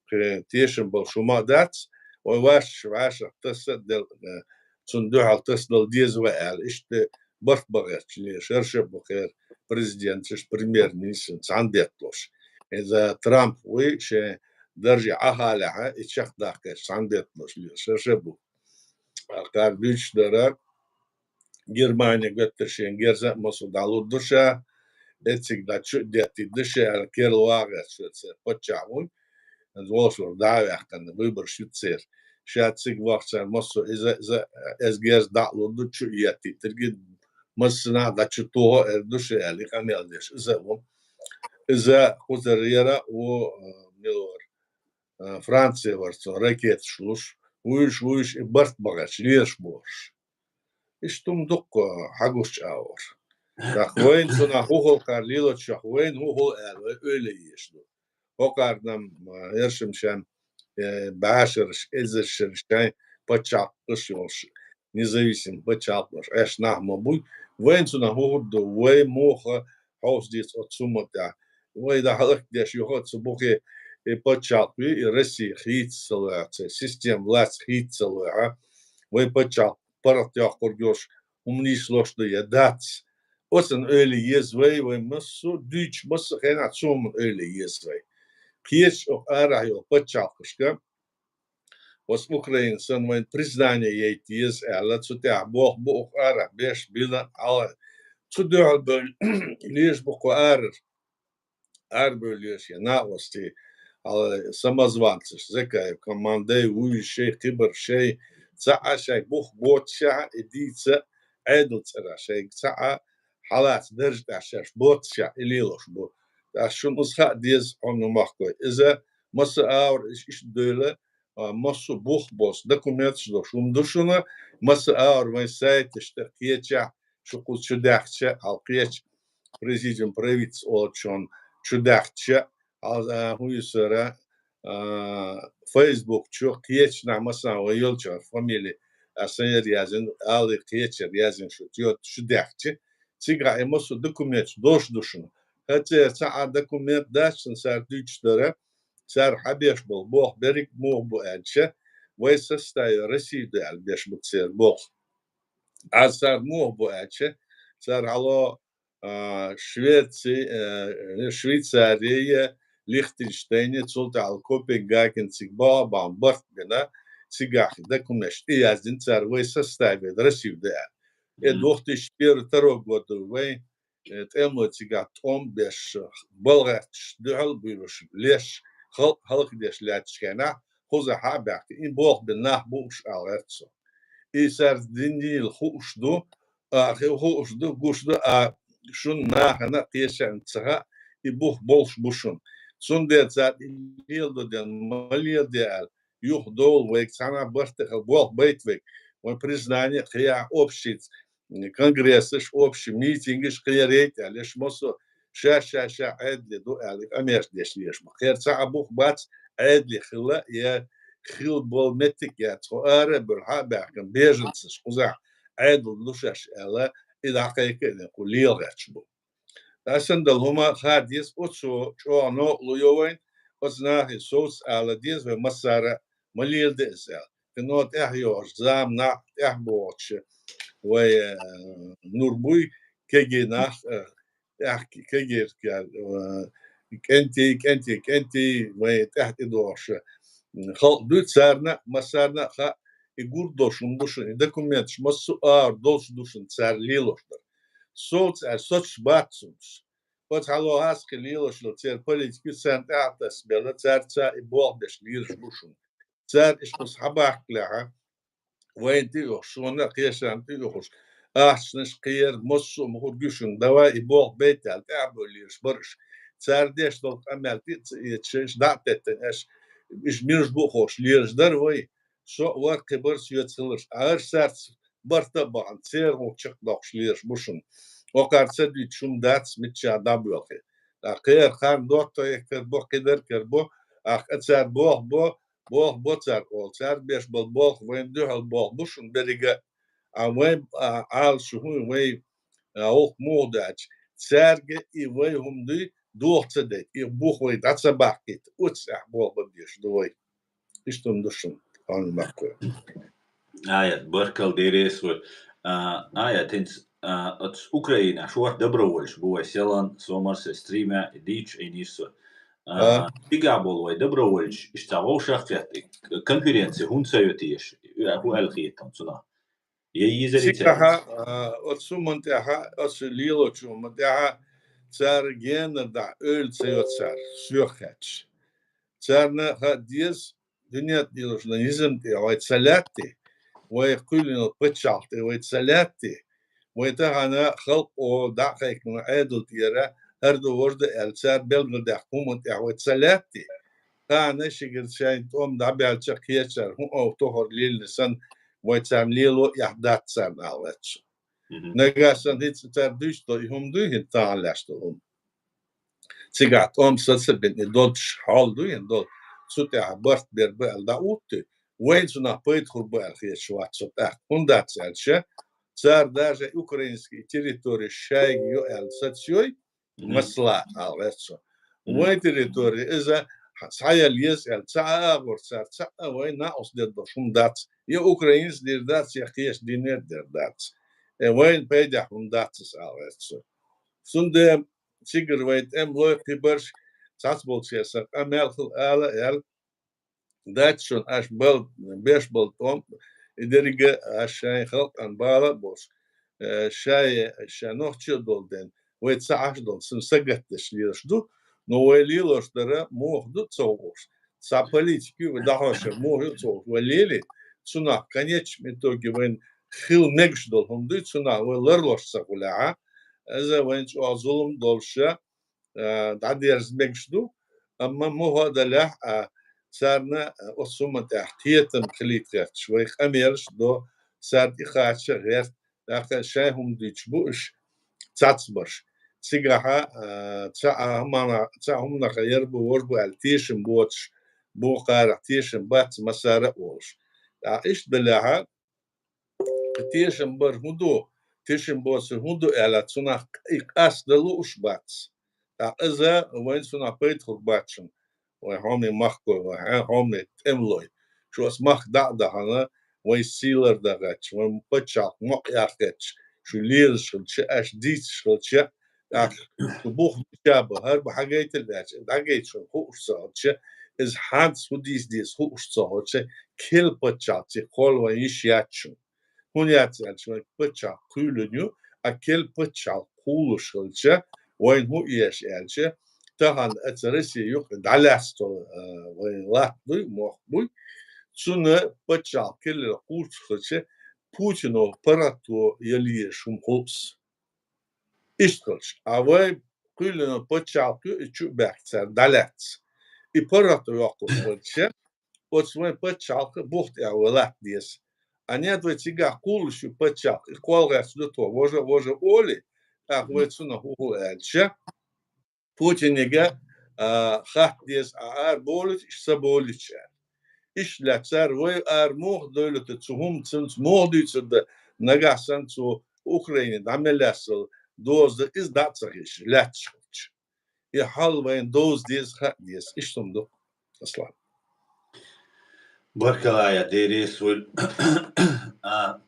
кхин тешам болуш хӀума а дац, вай ваша, ваша таса а делла, э, цунна дуьхьал тасадала деза вай аьлла, иштта барт бан гӀерташ лелаш, хӀара шо бу кхеран президенташ, премьер-министр цхьаьна детталуш. Иза Трамп вуй, шен дарже Ӏахалехьа, и чекхдаккхарш цхьаьна детталуш лелаш, хӀара шо бу. Кхара дуьйцуш дара, Германия готтара шен герза а массо а дӀалур ду ша, эциг дӀа чу а деттийр ду ша аьлла, керла вагӀа гӀерташ вара церан паччахь вуй. Иза волуш вара дӀа а ваьккхина, выбораш ю церан. Ша цига вахча массо а иза, иза, иза герз дӀа а лур ду, чу а еттийтарг, массанхьа дӀа чу тохо а эр ду ша аьлла, и къамел деш иза а ву. Иза кхузара яра а ву, а, мила вара, а, Франция вара цунна ракеташ луш, вуьйш, вуьйш, и барт бан гӀерташ лелаш болуш. Иштта хӀума ду-кх хьагучу агӀор. ТӀаккха вайна цунах хӀун хуьлу, кхара лелочух вайна хӀун хуьлу аьлла, вай ойла еш ду. ХӀокхарна-м, а, хӀершам шен, э, бӀешераш, эзаршераш шайн пачхьалкхаш йолуш, независимый пачхьалкхаш Ӏеш нах ма буй. Вайна цунах хӀун хир ду, вай муха хьовса деза оцу хӀуманна тӀехь. Вай дӀа хӀаллакдеш юха а цу бухе, и пачхьалкх вий, и Россия хийца ца лоьхьа, церан система власть хийца ца лоьхьа. Вай пачхьалкх паргӀатйоккхург йолуш хӀума нийслуш ду я дац. Оцунна ойла еза вай, вай массо а дуьйцуш, массо а хенахь цу хӀуманна ойла еза вай. Кхечу оха арахь йолу пачхьалкхашка, оцу Украина санна вайна признание яйта еза аьлла, цу тӀехь болх бу оха арахь беш бина хьала. Цу дуьхьал бевлла лелаш бу кху арара. Арабевлла лелаш я накъостий, хьала самозванцаш, Закаев командай, вуй шай, кхибар шай, цхьа а шайн бух боццушехь а, и дийца Ӏедал цӀарахь шайга цхьа а хьалаца даржа тӀехь шаьш боццушехь, и лелош бу. Ас шуна иза хаа деза, хьуна махкой. Иза масса а агӀор иштта девлла, а, массо а бух боцу документаш долуш хӀума ду шуна, масса а агӀор вайн сайташ тӀе кхечахь, шу кхуза чу даьхча, хьал кхеча президиум правительства олучунна чу даьхча, хьал, а, хӀун ю сара, а, Facebook чу кхеча нах, масала, вай йолчу фамили, а, сан яра яздина, ала кхечара яздина шу чу, чу даьхча, цигахь и массо а документаш долуш ду шуна. ХӀаццахь цхьа а документ дац шуна, цара дуьйцуш дара, цара хьабеш болу болх берриг муха бу аьлча, вай составе Россия ду аьлла беш бу церан болх. Ас цара муха бу аьлча, цара хьало, а, Швеци, а, Швейцария, Лихтенштейне, цул тӀаьхьа Копенгаген цига баха а бахна барт бина, цигахь документаш тӀеяздина цара вай составе Россия ду аьлла. Э, две тысячи первый, второй году вай э, тӀемалой цигахь тӀом беш, балгӀатташ дуьхьал а буьйлуш, леш, халкъ хӀаллакдеш лаьтташ хенахь, хуза хьа а баьхка, и болх бен нах бу уж, аьлла гӀерта цо. И цаьрца динийла хууш ду, а, хи-, хууш ду, гуш ду, а, шун нахана кхечарна ца хаьа, и бух болуш бу шун. Цундела цара и леладо ден, ма леладе аьлла, юха довла вайга цхьана барт тӀехьа болх байта вайга. Вайн признание кхиа общий конгрессаш, общий митингаш кхиарайта аьлла, еш массо ша-ша-ша Ӏедале ду аьлла, къамеш деш леш ма. Кхера цхьа а бух бац Ӏедале хила, я хила болу меттиг яц, хьо ара а буьлу, хьа а баьхкина, беженцаш кхузахь Ӏедал ду шаьш аьлла, и дӀакхайкхина кху лела гӀерташ бу. Аса дала хӀума хаа деза, оцо чӀогӀа новкъарло йо вайна, оцу нахе совца ала деза вай массара а, ма леладе иза аьлла. Кино тӀехь йогӀуш, зама нах тӀехь богӀучу, вай, э, нур буй, кегий нах, э, тӀехь кегий, э, кӀентий, кӀентий, кӀентий, вай тӀехь тӀедогӀуш, э, халкъ дуй, царна а, массарна а хаьа, и гур долуш хӀума ду шуна, и документаш массо а ара долуш ду шуна, цара лелош дара. Совца аьлла, соцуш бац цунца. Оцу хьалогӀа хьаьскхи лелош йолу церан политика ю, царна тӀаьхьа тасбелла, цара ца и болх беш лелаш бу шуна. Цара ишкъа схьабахкалехьа, вайна тӀе а юхуш, шуна а, кхечарна тӀе а юхуш, ахчанаш кхера, массо а ма хӀур гуьшина, давай и болх бейта аьлла, тӀаьхьа бевлла лелаш бара уьш. Цара деш долу къамел тӀе а ца эцаш, иштта дӀа а теттина, аьш, уьш мираш бу а хууш лелаш дара вай. Со а вара, кхин бара соьца хиларш. Ара цаьрца барта а бахана, церан гӀуллакх чекхдоккхуш лелаш бу шуна. Окхара ца дуьйцуш хӀума дац, мичча дӀабоьлхий. ТӀаккха кхера хан доттагӀа карабо, кхидӀа а карабо, ахкха цара болх бо, болх бо цара олу. Цара беш болу болх вайна дуьхьал болх бу шуна беррига а. А вайн, а, Ӏалашо хӀун, вай, а, гӀуллакх муха ду аьлча, цаьрга и вай хӀума дуй, дохо ца дайта, и бух вай дӀа ца баккхийта, оццу тӀехь болх бан безаш ду вай. Иштта хӀума ду шуна, хьуна баккхой. Аят, баркалла, деррис вай. А, Аят, хӀинца, а, оцу Украинехь шорта добровольцаш бу вай селан, сомарсе стримехь, дийчу Ӏийна со. А, А? Цигахь болу вай добровольцаш, иштта цхьа вовшах кхетта, конференци хӀунда ца йо теша, хӀун аьлла хетам цунах? Я йизари цаьрца? Цигахьа, а, оцу хӀуманна тӀехьа, оцу лелочу хӀуманна тӀехьа цара генара дахьа ойла ца йо цара, соьх хаьттича. Царна хаа деза, дуьнен тӀе йолуш низам тӀе вай ца лаьтти, вай кхоьллина пачхьалкх тӀе вай ца лаьтти, вай тахана халкъо дӀа а кхайкхина Ӏедал тӀера, хӀара ду, важа ду аьлла, цара белгалдаьккхина хӀуманна тӀехь вай ца лаьтти, тахана шигара шайн тӀом дӀабаьлча кхечара, хӀун ов тохар лелина санна, вай царна лело а эхь дац царна, аьлла гӀерташ. Мгм. Нагахь санна хӀинца цара дуьйцу до и хӀума дуй хӀинца тахана лаьцна хӀума. Цигахь тӀом сацабина и долчу хьол дуй хӀинца долу, цу тӀехь барт бер бу аьлла дӀаоттуй, вайн цунах пайда хур бу аьлла хеташ вац со тӀаккха. ХӀунда аьлча, цара даже украинский территори шайга ю аьлла сацайой, Мгм. Масала, аьлла гӀерташ. Мгм. Вайн территори иза схьаяла еза аьлла, ца а агӀор цара, ца а вайн накъост дер долуш хӀума дац. Я украинец дер дац, я кхечу динера дер дац. Э, вайн пайдехь хӀума дац иза, аьлла гӀерташ. Цундела цигара вайн тӀемалой, кхибарш, цхьацболчеран сан къамел хила ала а аьлла, дац шуна аша бал-, беш болу тӀом, и деррига а аша шайн халкъан бала а болуш, э, шай, ша нохчо а долу ден, вай ца Ӏаш долу, цунна сагатдеш лелаш ду, но вай лелош дара муха ду ца хууш. Цхьа политика ю, вай дӀахьош муха ю ца хууш. Вай лели, цунах в конечном итоге вайн хила мегаш долу хӀума дуй, цунах вай ларлош ца хуьлехьа, иза вайн чӀогӀа зулам долуша, а, дӀадерза мегаш ду, амма муха а далехь, а, царна, а, оцу хӀуманна тӀехь кхетам хилийта гӀерташ, вай къамелаш до, царна тӀекхача гӀерта, тӀаккха шайн хӀума дуьйцуш бу уьш, цацбарш. Цигахьа, а, цхьа а хӀумана-, цхьа а хӀуманах яра бу, важа бу аьлла тешам боцуш, бу кхарах тешам бац массара а волуш. ТӀаккха иштта далехьа, тешам бар хӀун ду, тешам боцур хӀун ду аьлла, цунах и къастадала лууш бац. ТӀаккха иза вайн цунах пайда хур бац шуна. Вайн хьоме махкой, вайн хьоме тӀемалой. Шу аса махка дӀа а дахана, вайн сий лардан гӀерташ, вайн пачхьалкх мукъ яккха гӀерташ, шу лелаш хилча, аша дийцаш хилча, тӀаккха шу бух мича бан, хӀара бан хьагайтал аьлча, дӀагайта шуна хууш ца хилча, иза хьанца хӀун дийца деза хууш ца хилча, керла пачхьалкх цига кхолла вайн йиш яц шуна. ХӀунда яц аьлча, вайн пачхьалкх кхоьллина ю, а керла пачхьалкх кхуллуш хилча, вайна хӀун еш аьлча, тахан аца Россия юкъе дӀалаьццал, а, вай латт буй, мохк буй, цуна паччахьалкхе кхерла кхуврчхача Путино паргӀато яле шум хулс. Иштта хилча, а вай кхоьллина паччахьалкхе и чу баьхкацара дӀалаьцна. И паргӀато йоккхуш хилча, оцу вайн паччахьалкхе бух тӀехь вай латта деза. А нет, вай цигахь кхуллуш ю паччахьалкхе, и кхол гӀерташ ду тхо, вожа, вожа олий, тӀаккха вай цунах вуху аьлча, Путинега, а, хатта деза, а ара болуьйту, иштта ца болуьйтуш аьлла. Иштта лаьцара вай ара муха девлла, цу хӀума цунца муха дуьйцур дан, нагахь санна цу Украине дӀа мел лаьцал доза дан, иза дӀа а ца хезаш, лаьтташ хилча. И хьал вайна довза деза, хаа деза. Иштта хӀума ду, Аслан. Баркалла, я деррис вуй. А,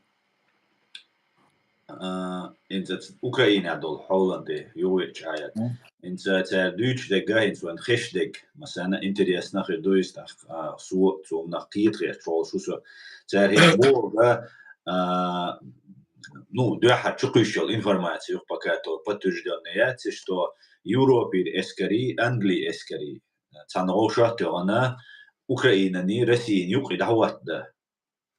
а, инца Украина долу хьолан тӀе юхавеача хьаят. Мгм. Инца цара дуьйцуш дерг, инца вайн хезаш дерг, масана, интересно хир ду иза тӀаккха, а, со цунах кхетахеташ волуш ву со. Цара хӀинца бохург, а, ну, дуьххьара чу кхуьйсуш йолу информаци юха пока то подтверждённая яц, что Европера эскарий, Англин эскарий цхьана гӀовшах а тоьхна, Украинан, Россин юкъе дӀахӀоттадан,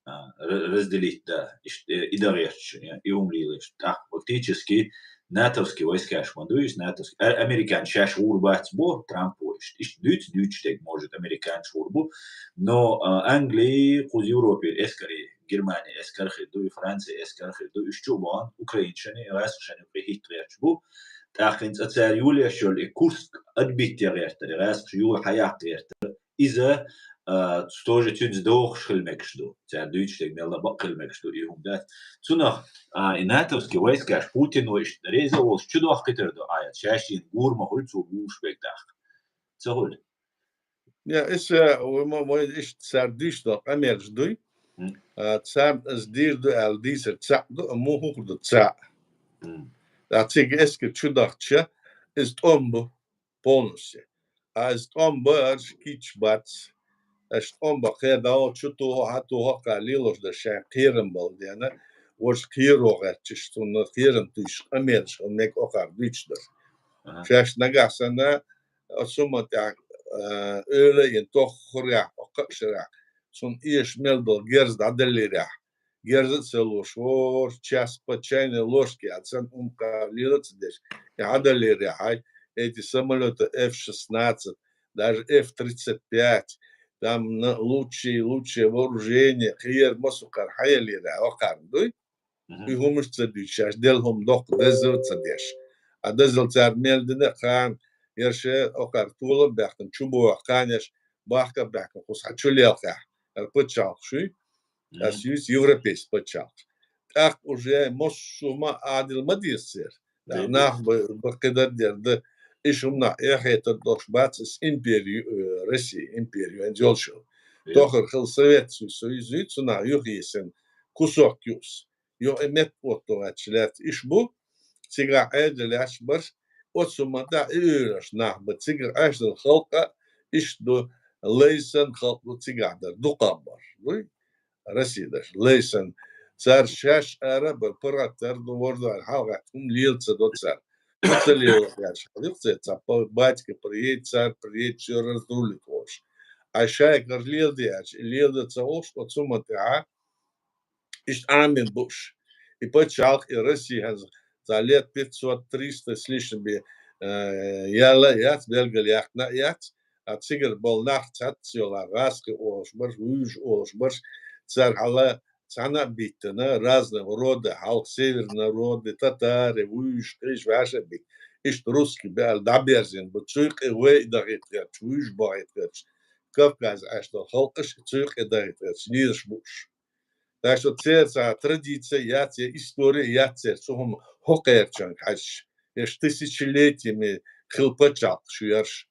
а, ра-, разделить дан, иштта, э, и дан гӀерташ, э, и хӀума лелош. ТӀаккха фактически натовский войскаш ма ду иза, натовский, а, американцы шаьш гӀур бац бо, Трампо иштта, иштта дуьйцу, дуьйцуш дерг, может, американцы гӀур бу, но, а, Англи, кхуза Европера эскарий, Германин эскар хир ду, и Францин эскар хир ду, уьш чу а бахана, украинцашна, гӀаьскхашна юкъе хӀитта гӀерташ бу. ТӀаккха хӀинца цара юлеш йолу и Курск отбить ян гӀертар, гӀаьскхаша юха хьаяккха гӀертар. Иза, а, тоже цуьнца догӀуш хила мегаш ду. Цара дуьйцуш дерг мелла бакъ хила мегаш ду, и хӀума дац. Цунах, а, и натовский войскаш Путино иштта реза а волуш чу дохкуьйтур ду, а, шаьш шена гур ма хуьлу цо гуш берг тӀаккха. Ца хуьлу? Я, иза, вай ма, вай иштта цара дуьйцуш долу къамелаш дуй. Мгм. А, царна иза дийр ду аьлла дийцар цхьаъ ду, а муха хӀума ду цхьаъ. Мгм. А цига эскар чу дахча, иза тӀом бу полностью. А иза тӀом бу, аша кийча бац. Аша тӀом бан кхедӀа чу туху, хьа туху, кхара лелош дар шайн кхерам бала дена, важа кхеро гӀерташ, цунна кхерам туьйсуш къамелаш хила мега окхара дуьйцуш дар. Аха. Шаьш нагахь санна, оцу хӀуманна тӀехь, а, эвла йина тоххарехь, кхаа шарахь, цунна эша мел долу герз дӀадалларехь, герз а ца луш, вор, час по чайной ложке, а цан хӀума кхара лела а ца деш, и дӀадалларехь, эти самолёты F шестнадцать, даже F тридцать пять, там на-, лучшее, лучшее вооружение, кхера массо а кхара хьаялларехь, окхарна дуй? Мгм. И хӀумаш ца дуьйцуш, шаьш делла хӀума доккха деззал а ца деш. А деззал цара мел дина а кхана, яра шайн окхара тола а баьхкина, чу боху кхана яра бахка а баьхкина, кху схьа чу лелхахь, яра паччахьалкхаш юй, Мгм. ас юьйцу европейский паччахьалкхаш. ТӀаккха уже массо а хӀума Ӏадийла ма деза церан. Да, Дийла. Нах б-, баккхидар дер да, и шумнах эхьетар долуш бац, ас империю, э, Россия империю, ан йолчу. Е. Тохар хила Совет Союз, Союз юй, цунах юхаесина кусок юус. Йо, и метта отто ваьчча лаьцна иш бу, цигахь Ӏедал лаьцна барш, оцу ма тӀехь и уьйраш нах бан, цигахь Ӏаш долу халкъ а иштта ду, лайсан халкъ ду цигахь дар, дукхах бар. Дуй? Россия даш, лайсан. Цара шаьш ара а бан, паргӀатар ду, вордор хьалхатта хӀума лела ца до цара. Ма ца лела аьлча, хьалха цара, цхьа па-, батька приедет, цара приедет, всё разрулит волуш. Ай шайгара леладе аьлча, и леладе ца волуш, оцу ма тӀехь, иштта Ӏамийна бууш. И пачхьалкх, и Россия хӀинца цхьа лет пятьсот, триста с лишним бен, э, яьлла а яц, белгалъяьккхина а яц, а цигара болу нах цхьацца йолу, гӀазкхи олуш барш, вуьйш олуш барш, цара хьала цхьаьна а биттина, разного рода, хьалха северные народы, татары, вуьйш, кхиш, ваьш а битта. Иштта русский баьлла дӀаберзина бу, цуьйкъе вай а дахийта гӀерташ, вуьйш бахийта гӀерташ, Кавказе Ӏаш долу халкъаш а цуьйкъе дахийта гӀерташ, лелаш бууш. Так что церан цхьа традиция яц, я история яц церан, цу хӀума хӀокхерчуьнга хьаьжча. Ерш тысячелетиями хилла пачхьалкхаш ю ерш.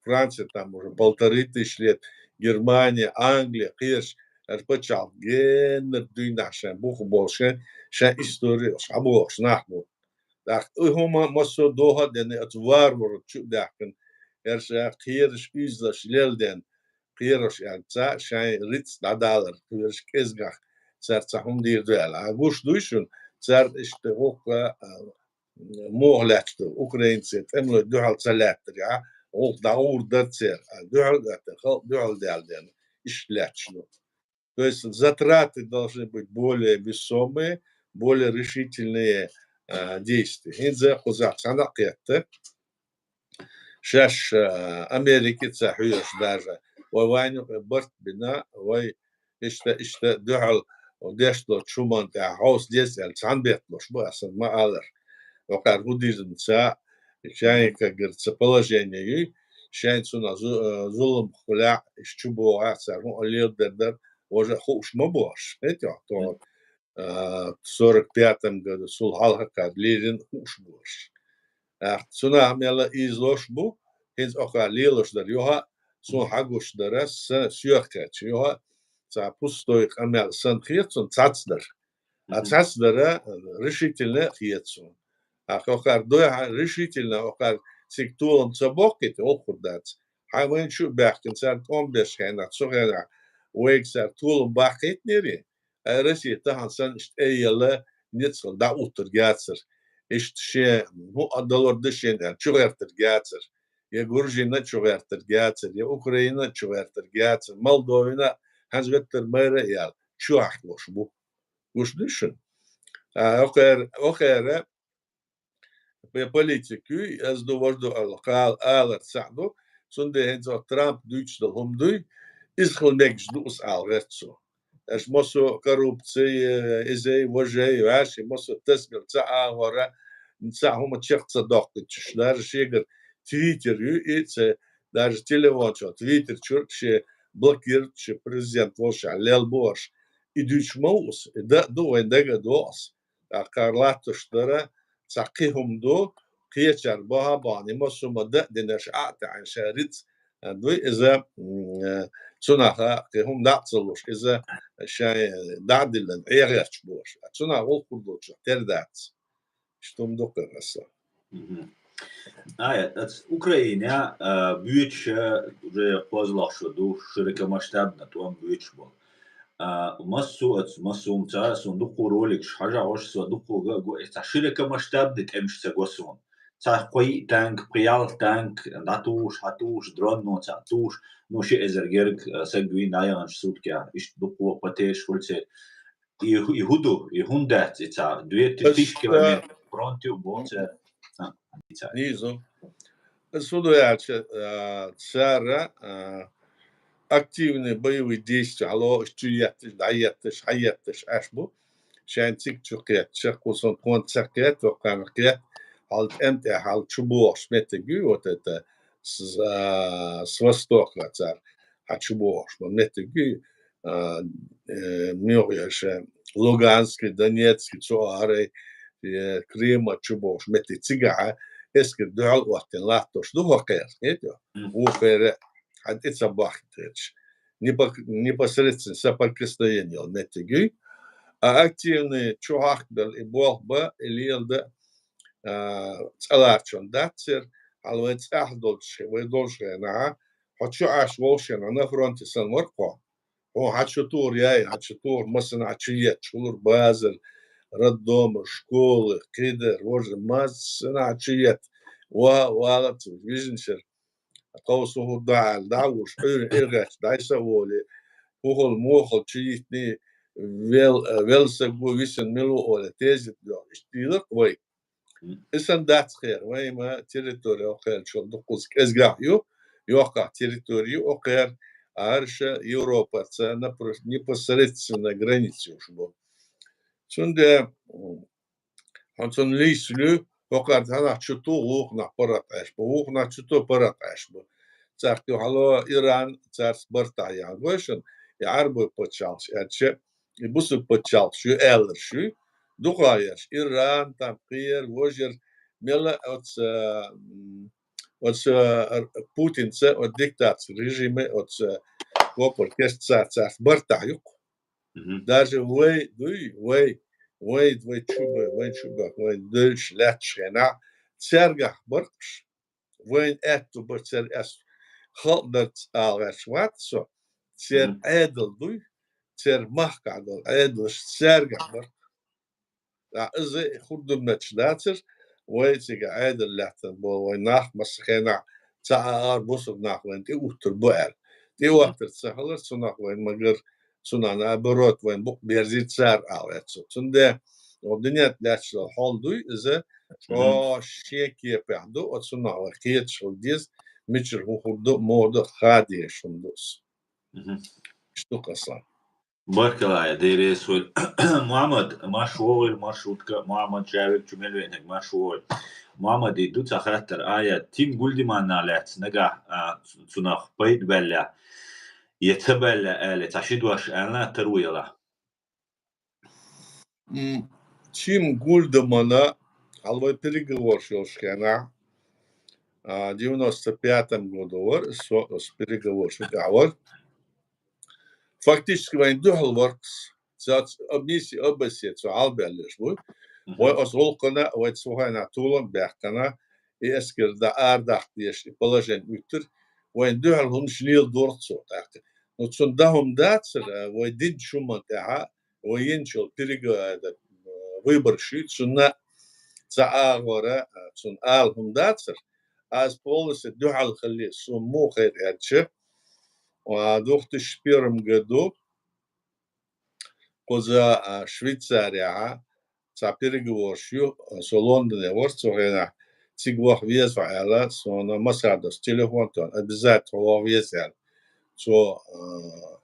Франция там уже полторы тысячи лет, Германия, Англия, кхераш, ерш пачхьалкх геннара дуьйнахь шайн бух болуш, шайн история йолуш, хьабохуш нах бу. ТӀаккха и хӀума массо а дохо а дена, оцу варваров чу а даьккхина, ерш кхераш, уьйзалаш леладена, кхераш аьлла, цхьа шайн рицкъ дӀадалар, кхераш кӀезгах цара цхьа хӀума дийр ду аьлла. А гуш дуй шуна, цара иштта гӀуллакх, а, муха лаьтташ ду, украинцийн тӀемалой дуьхьал ца лаьттарехь, гӀуллакх дӀагӀур дар церан, а дуьхьал а, халкъ дуьхьал даьлла дена, иштта лаьтташ ду. То есть затраты должны быть более весомые, более решительные, а, действия. ХӀинца кхузахь цхьаьна а кхетта, шаьш, а, Америке ца хьоьжуш даже, вай вайна юкъе барт бина, вай иштта, иштта дуьхьал деш долчу хӀуманна тӀехь хьовса деза аьлла, цхьаьна бетталуш бу, аса ма аллара. Вакхара хӀу дирзина ца, шайн, как говорится, положение юй, шайн цунах зу-, а, зулам хуьлахь, иштта чу богӀахь, цара хӀун леладер дара, важа хууш ма бохуш. ХӀетахь тохара, а, сорок пятом году, цул хьалха кхара леррина хууш бохуш. ТӀаккха цунах мелла ийзалуш бу, хӀинца оха лелаш дара юха, суна хьагуш дара, са соьхкхетча юха, цхьа пустой къамел санна хета суна цхьацца дара. А Мгм. Цхьацца дара решительно а хета суна. А хӀокхара дуьхьа решительно, хӀокхара цига толам ца боккхийта, хӀокхур дац. Хьан вайн чу а баьхкина, цара тӀом беш хенахь, цу хенахь вайга цара толам баккхийтинера, а Россия тахана санна иштта айъелла, ницкъала дӀаоттарг яцара. Иштта шен хӀун а далур ду шена аьлла, чугӀертарг яцара. Я Грузина а чугӀертарг яцара, я Украина а чугӀертарг яцара, Молдовина а, хӀанз веттар майра а яьлла, чу ахкалуш бу. Гуш ду шуна? А, охера, охера, я политик юй, аз ду, вож ду аьлла, кхал алар цхьаъ ду, цундела хӀинца Трамп дуьйцуш долу хӀума дуй, иза хила мегаш ду аса ала гӀерта цо. Аша массо а коррупци, изай, важай, ваьши, массо а тасмел ца агӀора, цхьа хӀума чекх ца доккхуьйтуш, даже шегара Twitter ю, и ца, даже телефон чу, Twitter чуьра шен блокируйтуш, шен президент волушехь лелла бу аша. И дуьйцуш ма ву аса, и дан а ду, вайн дага а догӀу аса. ТӀаккха кхара латташ дара, цхьа кхин хӀума ду, кхечара баха а бахана, и массо а ма дан а динарш а а таьӀна ша риц, а, дуй иза, м, э, цунах а кхин хӀума дӀа а ца луш, иза шайн дӀа а диллина, Ӏехарч бу аша. Цунах гӀуллакх хир долчух тера дац. Иштта хӀума ду кхин аса. Мгм. Ай, ац Украина, а, боьдуш, а, уже кхозлагӀа шо ду, широкомасштабно тӀом боьдуш болу. А, массо а, массо а ца, суна дуккха роликаш хьажа гӀош, со дуккха га а го, и цхьа широкомасштабный тӀемаш ца го суна. Цхьа кхо-йиъ танк, пхи-ялх танк дӀатухуш, хьатухуш, дронно цхьа тухуш, ну, ши эзар герга, а, саг вийна дӀаяханчу суткех, иштта дуккха патеш хуьлу церан. И, и хӀун ду? И хӀунда дац и цхьа? Две тысячи километр фронт ю боху цара. А, и цхьа. Нийса. Аса хӀун ду аьлча, а, цара, а, активные боевые действия хьало, чу етташ, дӀаетташ, хьаетташ Ӏаш бу. Шайн цига чу кхетча, кху сан тхуна ца кхетта, вакхарна кхетта, хьал тӀем тӀе хьал чу бохуш меттиг ю, вот это, с-, а, с востока цара хьа чу бохуш ма меттиг ю, а, э, муьлха еш, Луганский, Донецкий, цу арай, э, Крыма чу бохуш меттиг цигахьа эскар дуьхьал оттина латтош ду хӀокхеран, хетий? Мгм. Вукхеран хьан тӀе ца бахкийтараш. Непо-, непосредственно соприкосновение йолу меттиг ю. А активный чу хьахкабелла и болх бан, и леладан, а, цӀа ларчон дац церан, хьала вай цӀахь долчу, вай долчу хенахь, хьо чу Ӏаш волуш хенахь, на фронте санна вара хьо. Хьо хьан чу тухур яй, хьан чу тухур массанхьа чу етташ хуьлура базар, роддомы, школы, кхидара, важа, массанхьа чу етта. Ва, вала ца вижначара. Кховса хӀур дӀа аьлла, дӀа а вуш, Ӏуьйран иргӀечу дӀайса а волий, хӀухал, мохал чу йитиний, вел-, велсаг ву, висина мила ву олий, тезет доьгӀна, иштта дийла-кх вай. Мгм. И санна дац кхера, вай ма территори хӀокхерчул дуккхуза кӀезгахь ю, йоккхахь территори ю хӀокхеран, а хӀорш Европаца напр-, непосредственно граница йолуш бу. Цундела, м, хьо цунна лийсалуьй, хӀокхара цхьаннах чу ту, вукхунах паргӀат Ӏаш бу, вукхунах чу ту, паргӀат Ӏаш бу. ЦӀаккха юххьало Иран, цаьрца бартахь яхьа гой шуна, и Ӏарбой пачхьалкхаш аьлча, и бусург пачхьалкхаш ю аьлларш ю. Дукха ерш, Иран, там, кхера, вожар, мела оцу, м, оцу, а, Путинца, оцу диктаторский режиме, оцу, а, копар кеста цаьрца бартахь ю-кх. Мгм. Даже вай дуй, вай, вай, вай чу бай, вай чу бай, вай девзаш лаьтташ хенахь, цаьргахь баркъаш, вайн аьтту бар церан ас халкъ дарца ала гӀерташ вац со, церан Мгм. Ӏедал дуй, церан махкахь долу Ӏедалш цаьргахь бар. Ткъа иза хурдумнаш дацар, вай цига Ӏедал лаьттина болу вай нах массахенахь цхьа агӀор бусалба нах вайна тӀеуттур бу аьлла. ТӀеоттар ца хилар цунах вайна, магар цунах наоборот вайна букъ берзийта цар ала ваьццо. Цундела оха динет лаьчча хьол дуй, иза чӀоагӀа шен кепехь ду, оцунах вай кхеташ хила деза, мичара хӀун хир ду, муха ду, ха дезаш хӀума ду иза. Иштта ду-кх, Аслан. Баркалла, Дела реза хуьлда. Мухьаммад, марша вогӀийла, маршрутка, Мухьаммад Шавик чу мел веанарг, марша вогӀийла. Мухьаммад, и ду цхьа хаттар, а я тим гулдиманна лаьцна нагахь, а, цунах пайда баьлла, я ца баьлла аьлла, цхьа ши дош аьлла, тара ву ялахь. М, Чим Гульдамана, хьалха вай переговорш йолчу хенахь, а, девяносто пятом году вара, со, со переговорш тӀехь вара. Фактически вайн дуьхьал вара-кх, цо, ц-, а, миссия Аббасе цо хьалабаьллаш бу. Вай оцу гӀуллакхана, вай цу хенахь толам а баьккхина, и эскар да арадаккха дезаш, и положение уьттура, вайн дуьхьал хӀуманаш леладора-кх цо тӀаккха. Ну, цунна дан хӀума дацара, вай динчу хӀуманна тӀехь, вай йинчул перег-, это, выбор шуьйцунна цхьа агӀора, цунна ала хӀума дацара. Аз полностью дуьхьал хилли, суна муха хета аьлча, а, двух тысячи первом году кхуза, а, Швейцарияхьа цхьа переговорш ю, со Лондоне вара цу хенахь, цига ваха веза хьо аьлла, суна Масадовс телефон тоьхна, обязательно хьо ваха веза аьлла. Цо, а,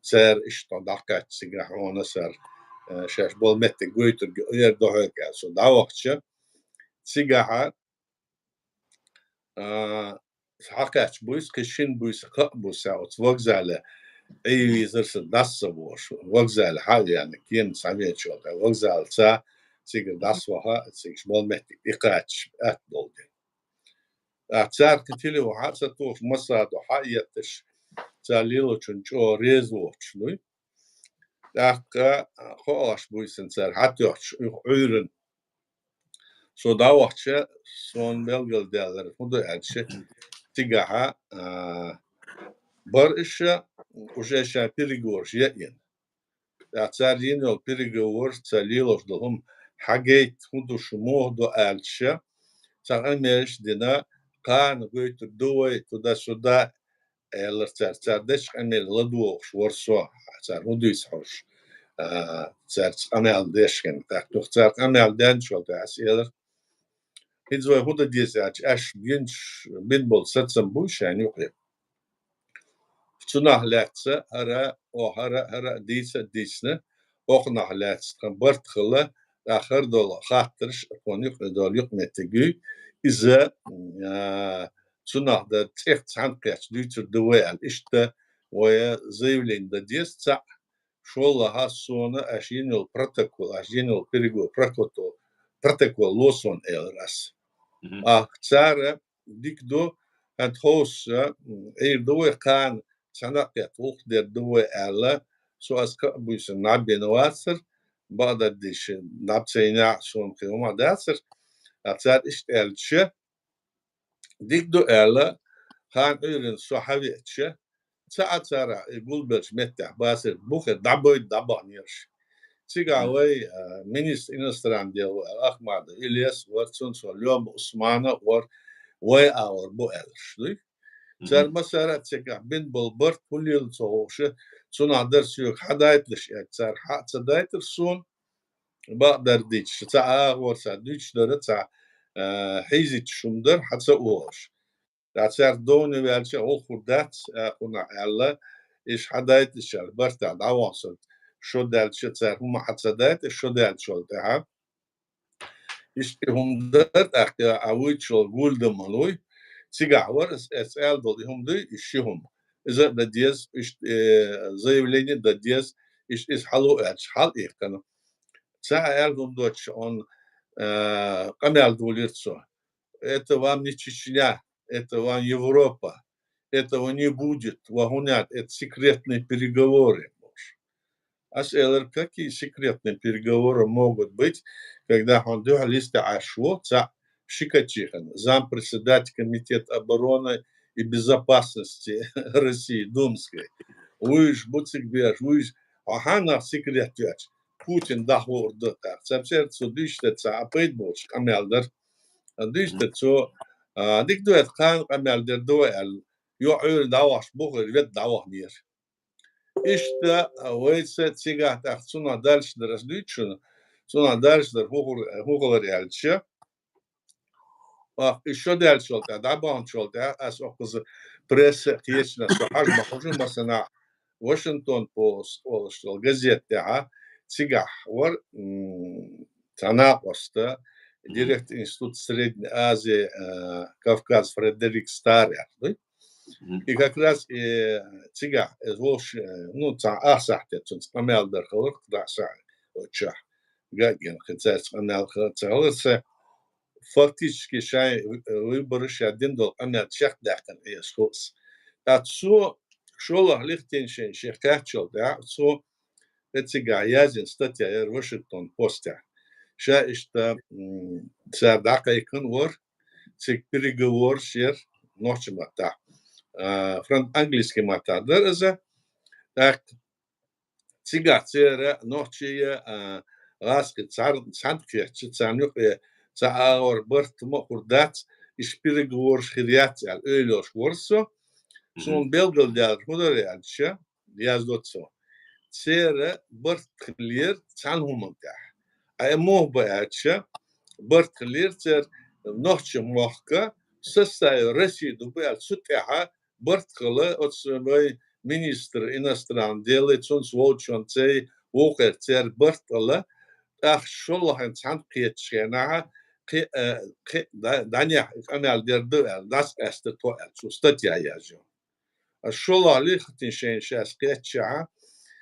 цара иштта дӀакхаьчча цигахь хьуна сара, э, шаьш болу меттиг гойтург эр ду хьоьга аьлла, со дӀавахча, цигахьа, а, хьакхаьчча буьйса, кхин шина буьйса, кхаа буьйса оцу вокзале Ӏийвийзар сан дас ца вош. Вокзале хьа а веана, кема схьавеача вокзалца цига дӀасаваха, цига болу меттиг тӀекхачча атта долу дела. ТӀаккха цара кхин телефон хьа а ца тухуш, Масадов хьа а етташ, цара лелочунна чӀогӀа реза воцуш дуй. ТӀаккха, а, кхоалгӀаш буьйсанна цара хьатоьхча, юха Ӏуьйранна. Со дӀавахча, суна белгалдаьлларг хӀун ду аьлча, цигахьа, а, бара иша, уже ша переговорш яйина. ТӀаккха цара йина йолу переговорш, цара лелош долу хӀума хьагайта, хӀун ду шу, муха ду аьлча, цхьа къамелаш дина, кхана гойтур ду вай, туда-сюда, аьллера цара. Цара дечу къамеле ладугӀуш вара со, цара хӀун дуьйцу хьожуш, а, цара къамел деш хилла. ТӀаккха цара къамел даьллачул тӀаьхьа ас элира: «ХӀинца вай хӀун дан деза?» аьлча, аьшша бинчу, бина болу сацам буй шайна юкъе. Цунах лаьцна хӀара, о, хӀара, хӀара дийца а дийцина, окхунах лаьцна тхан барт хилла, тӀаккха хӀара долу хаттарш, тхуна юкъа долу юкъаметтиг юй, иза, а, цунах дан цӀех цхьаьна кхетча дуьйцур ду вай аьлла. Иштта вай заявление дан деза цхьаъ, шолгӀа хьа суна аша йина йолу протокол, аша йина йолу переговор протокол, протокол ло суна, элира ас. Мгм. А, цара дика ду, хӀан тховса, м, Ӏийр ду вай кхана, цхьаьна а кхетта, гӀуллакх дер ду вай аьлла, со ас кхаа буьйсанна наб бина вацара, бакъдерг дийцича, наб ца йинехь а суна кхин хӀума дацара, а цара иштта аьлча, дика ду аьлла, кхана Ӏуьйранна со хьавеача, цхьа а цара и гулбеллачу меттехь бацара, бухе дӀабойта дӀабаханера уьш. Цигахь вай, а, министр иностранных дел вара Ахмадов Ильяс вара, цунна со Лёма Усмана вара, вай агӀор бу аьлларш дуй. Мгм. Цара массара а цигахь бина болу барт хӀун лела ца хууш, цунах дара соьга хьадайталаш аьлча, цара хьа а ца дайтира суна, бакъдерг дийцича, цхьа агӀор цхьа дуьйцуш дара, цхьа, а, хьийзича хӀума дара, хьа ца охуш. Ткъа цара довне ваьлча гӀуллакх хир дац, а, кхунах аьлла, иша хьадайтича аьлла, бартахь дӀавахана сан шо даьлча, цара хӀума хьа ца дайта, шо даьллачул тӀаьхьа. Иштта и хӀума дара, тӀаккха а вуьйцуш волу Гульдаман вуй. Цигахь вара ас, ас аьлла долу и хӀума дуй, и ши хӀума. Иза а дан деза, иштта, э, заявление а дан деза, иштта иза хьало аьлча, хьалаихкана. Цхьа а аьлла хӀума доцуш, он, э, къамел долийра цо. Это вам не Чечня, это вам Европа, этого не будет, вахунят, это секретные переговоры. Ас элира, какие секретные переговоры могут быть, когда хьуна дуьхьал йисте Ӏаш ву цхьаъ ши качихана, зампредседатель комитета обороны и безопасности России, Думской. Вуьйш бу цига беш, вуьйш, хьо хьанах секрет йоьцу? Путин дахлуур ду тӀаккха. Цхьаъ церца цо дуьйцуш дерг цхьа а пайда боцуш къамел дара. Дуьйцуш дерг цо, А, дика ду, это кхана къамаьл дер ду аьлла, йоӀ Ӏуьйранна дӀавахча бухара ведда дӀаваханера. Иштта, а, вайца цигахь тӀаккха цунах дальше дар ас дуьйцу шуна, цунах дальше дар хӀун хир-, хӀун хилар аьлча, а, и шо даьллачул тӀехьа, дӀабаханчул тӀехьа, ас оцу пресса кхечанах со хьажа ма хожа, массанахьа Вашингтон Пост олуш долу газета тӀехьа цигахь вара, м, цхьа накъост, директор Института Средней Азии, э, Кавказ Фредерик Старр яхаш дуй. Мгм. И как раз, э, цигахь, э, волуш, э, ну, цхьа ах сахьте цунца къамел дар хилар, дӀа сахьа оццахь. Гаггена кхин цаьрца къамел ха-, ца хилар ца, фактически шайн, э, выбораш ша дина долу къамел чекхдаьккхина Ӏеса хууш. ТӀаккха цо шолгӀа Лихтенштейн шен кхаьччул тӀаьхьа, цо тӀе цигахь яздина статья яра Вашингтон Постехь. Ша иштта, м, цара дӀакхайкхина вара, цига переговораш яра нохчийн маттахь. А, фран-, английский маттахь дара иза. ТӀаккха цигахь церан нохчийн, а, гӀазкхи цар-, цхьаьна кхетча, царна юкъе цхьа агӀор барт ма а хир дац, иштта переговораш хир яц аьлла, ойла йолуш вара со. Мгм. Суна белгалдаьллар хӀун дара аьлча, яздо цо. Церан барт хилира цхьана хӀуманна тӀехь. Ткъа и муха бу аьлча, барт хилира церан нохчийн мохк составе России ду бу аьлла, цу тӀехьа барт хила, оцу вай министр иностранных делей, цунца волчунций, вукхерций церан барт хила, тӀаккха шолгӀа хьайн цхьаьна кхетачу хенахь, кхи-, э, кхи-, да-, дӀанехь къамел дер ду аьлла, дӀасакъаьстира тхо аьлла, цо статья яздо. Ас шолгӀа Лихтенштейн шаьш кхетчахьа,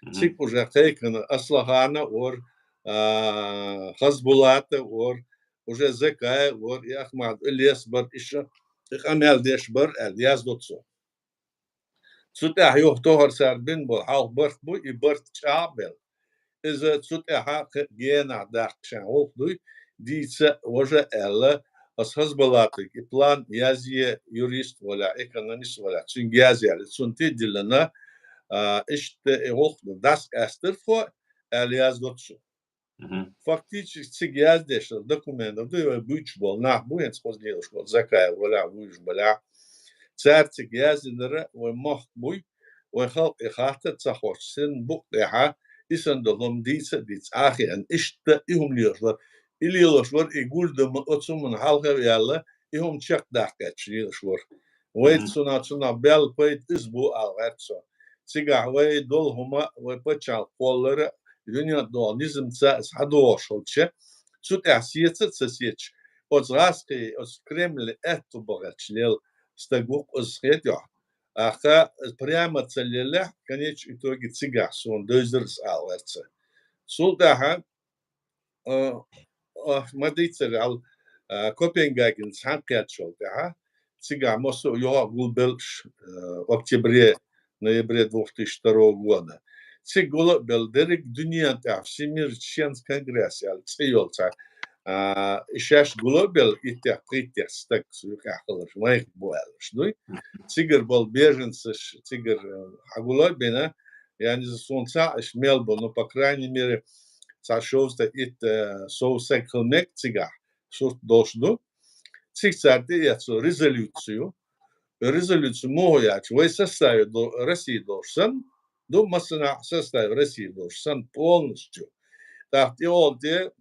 мгм, цига уже кхайкхина Аслахана а вара, а, Хасбулата а вара, уже Закаев а вара, и Ахмадов Илес бара, и ша, и къамел деш бара аьлла, яздо цо. Цу тӀехь юха тохара цара бина болу хьалха барт бу, и барт чӀагӀбелла. Иза цу тӀехьа кхин генахь даккха шайн гӀуллакх дуй, дийца а, важа а аьлла, ас Хасбулатага и план язъе, юрист валахь, экономист валахь, цуьнга язъяьлла, цунна тӀе а диллина, а, иштта и гӀуллакх дӀасакъаьстира тхо, аьлла яздо цо. Мгм. Фактически цига яздеш долу документов ду, вай буьйцуш болу нах бу, хӀинца хӀоза лелаш болу Закаев валахь, вуьйш балахь. Цара цига яздинарг вай мохк буй, вай халкъе хатта а ца хоттуш, син букъ тӀехьа, и санна долу хӀума дийца а дийца, Ӏа а хиъна, иштта и хӀума лелаш вара. И лелаш вара, и гулдам оцу хӀуманна хьалха а ваьлла, и хӀума чекхдаккхеташ лелаш вара. Вай, мгм, цунах, цунах баьлла пайда иза бу аьлла гӀерта со. Цигахь вай долу хӀума, вай пачхьалкх кхоллар а, дуьнен долу низамца а схьадогӀуш хилча, цу тӀехь сеца а ца сецаш, оцу гӀазкхийн, оцу Кремлан аьтту бахарчу лела стаг ву-кх иза, хетий хьуна. Ахьа прямо ца лелахь, в конечном итоге цигахь суна девзира иза аьлла гӀерта со. Цул тӀаьхьа а, а, ма дийццара аьлла, а, Копенгагенца цхьаьна кхетчул тӀаьхьа, цигахь массо а юха а гулбелла уьш, а, октябре, ноябре двух тысяч второго года. Цига гула а белла, дерриг дуьнен тӀехь Всемирный чеченский конгресс аьлла цӀе йолу цхьа, а, и шаьш гула а белла, иттех-пхийттех стаг цу юкъехь хиларш, вайх бу аьлларш дуй. Цигара болу беженцаш, цигара, а, хьагула а бина, я не знаю, суна цхьаъ иштта мел бу, ну, по крайней мере, цхьа шовзткъе итт, э, сов стаг хила мега цигахь, сурт долуш ду. Цига цара тӀеэцна резолюцию. Резолюцию муха яьлча, вай составе до-, Россия долуш санна, ду массанахьа составе Россия долуш санна полностью. ТӀаккха тӀехула тӀе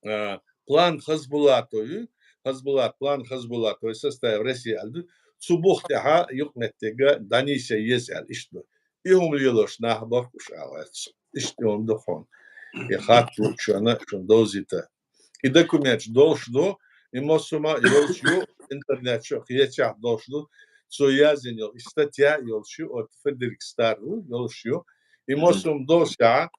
а, план Хасбулатов ю, Хасбулат, план Хасбулатов составе России аьлла ду, цу бух тӀехьа юкъаметтига дӀанийса еза аьлла, иштта ду. И хӀума лелош нах бара уьш аьлла гӀерта со. Иштта и хӀума ду хьуна. И хатта луучунна шуна довзийта. И документаш долуш ду, и массо а йолуш ю, интернет чу кхечахь долуш ду, цо яздина йолу, и статья йолуш ю, оцу Фредерик Старр ву, йолуш ю. И массо а долуш а,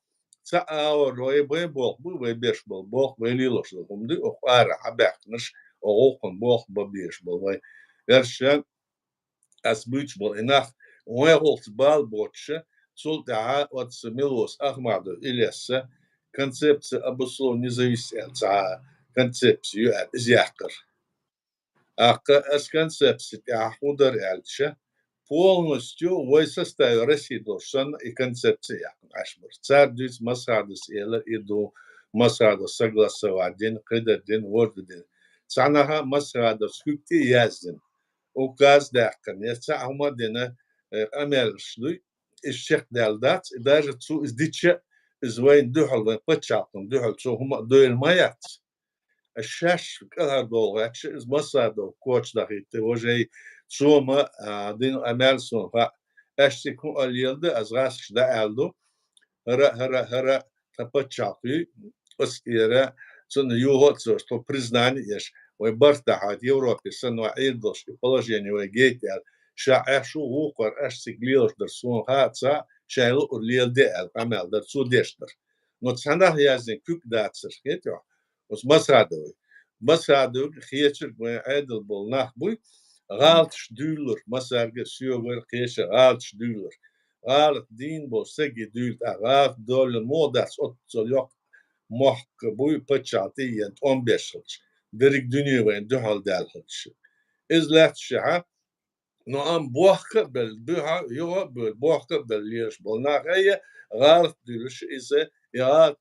цхьа а вара вай бен болх бу, вай беш болу болх, вай лелош долу хӀума ду, оха ара хьабаьхкинарш, оха гӀуллакхана болх бан безаш болу вай. Ваьрша ас буьйцуш болу и нах, вайн гӀуллакхца бала боцуша, цул тӀаьхьа оцу Милос Ахмадов Илесса концепция об условной независимости аьлла цхьа концепция ю аьлла, иза яьккхира. Аккха ас концепция тӀехь хӀун дара аьлча, полностью вай составе России долуш санна и концепция яьккхина Ӏаш бара. Цара дуьйцу Масхадовс элира и ду, Масхадов согласовать дина, кхидӀа дина, ворда дина. Цхьаннахьа Масхадовс куьг тӀе яздина. Указ даьккхина, я цхьа хӀума дина, э, къамелаш дуй, иза чекхдаьлла дац, и даже цо иза дича, иза вайна дуьхьал, вайн паччахьалкхана дуьхьал цо хӀума а дойла ма яц. Шаьш кӀалхардовла гӀерташ, иза Масхадов кочдахийта, вожай цо ма, а, дина къамел сона хаьа. Аьшциг хӀун а леладе, аз гӀазкхашка дӀааьлла ду. ХӀара, хӀара, хӀара, тхан паччахьалкх юй, оцу тӀера, цунна юха а ца, тхо признание еш, вай барт дахьа, Европе санна вай Ӏийр долуш, и положение вай гейта аьлла, ша Ӏеш ву вукхара аьшциг лелаш дара, сона хаьа ца, шайн луъур леладе аьлла, къамел дара, цо деш дара. Но цхьаннахьа яздина куьг дацара, хетий хьо? Оцу Масхадовга. Масхадовга хетарг вайн Ӏедал болу нах буй, гӀалаташ дуьйлалур, массаьрга а соьгара, кхечара гӀалаташ дуьйлалур. ГӀалат дийна болу стаге дуьйла тӀаккха, гӀалат доллина муха дац оццул йоккха мохк буй, паччахьалкх тӀе а еана, тӀом беш хилча, дерриг дуьне вайна дуьхьал даьлла хилча. Иза лаьтташехьа, ну, амма бохка а белла, буьхьа, юха а бевлла, бохка а белла лелаш болу нах а я, гӀалат дуьйлуш иза, и гӀалат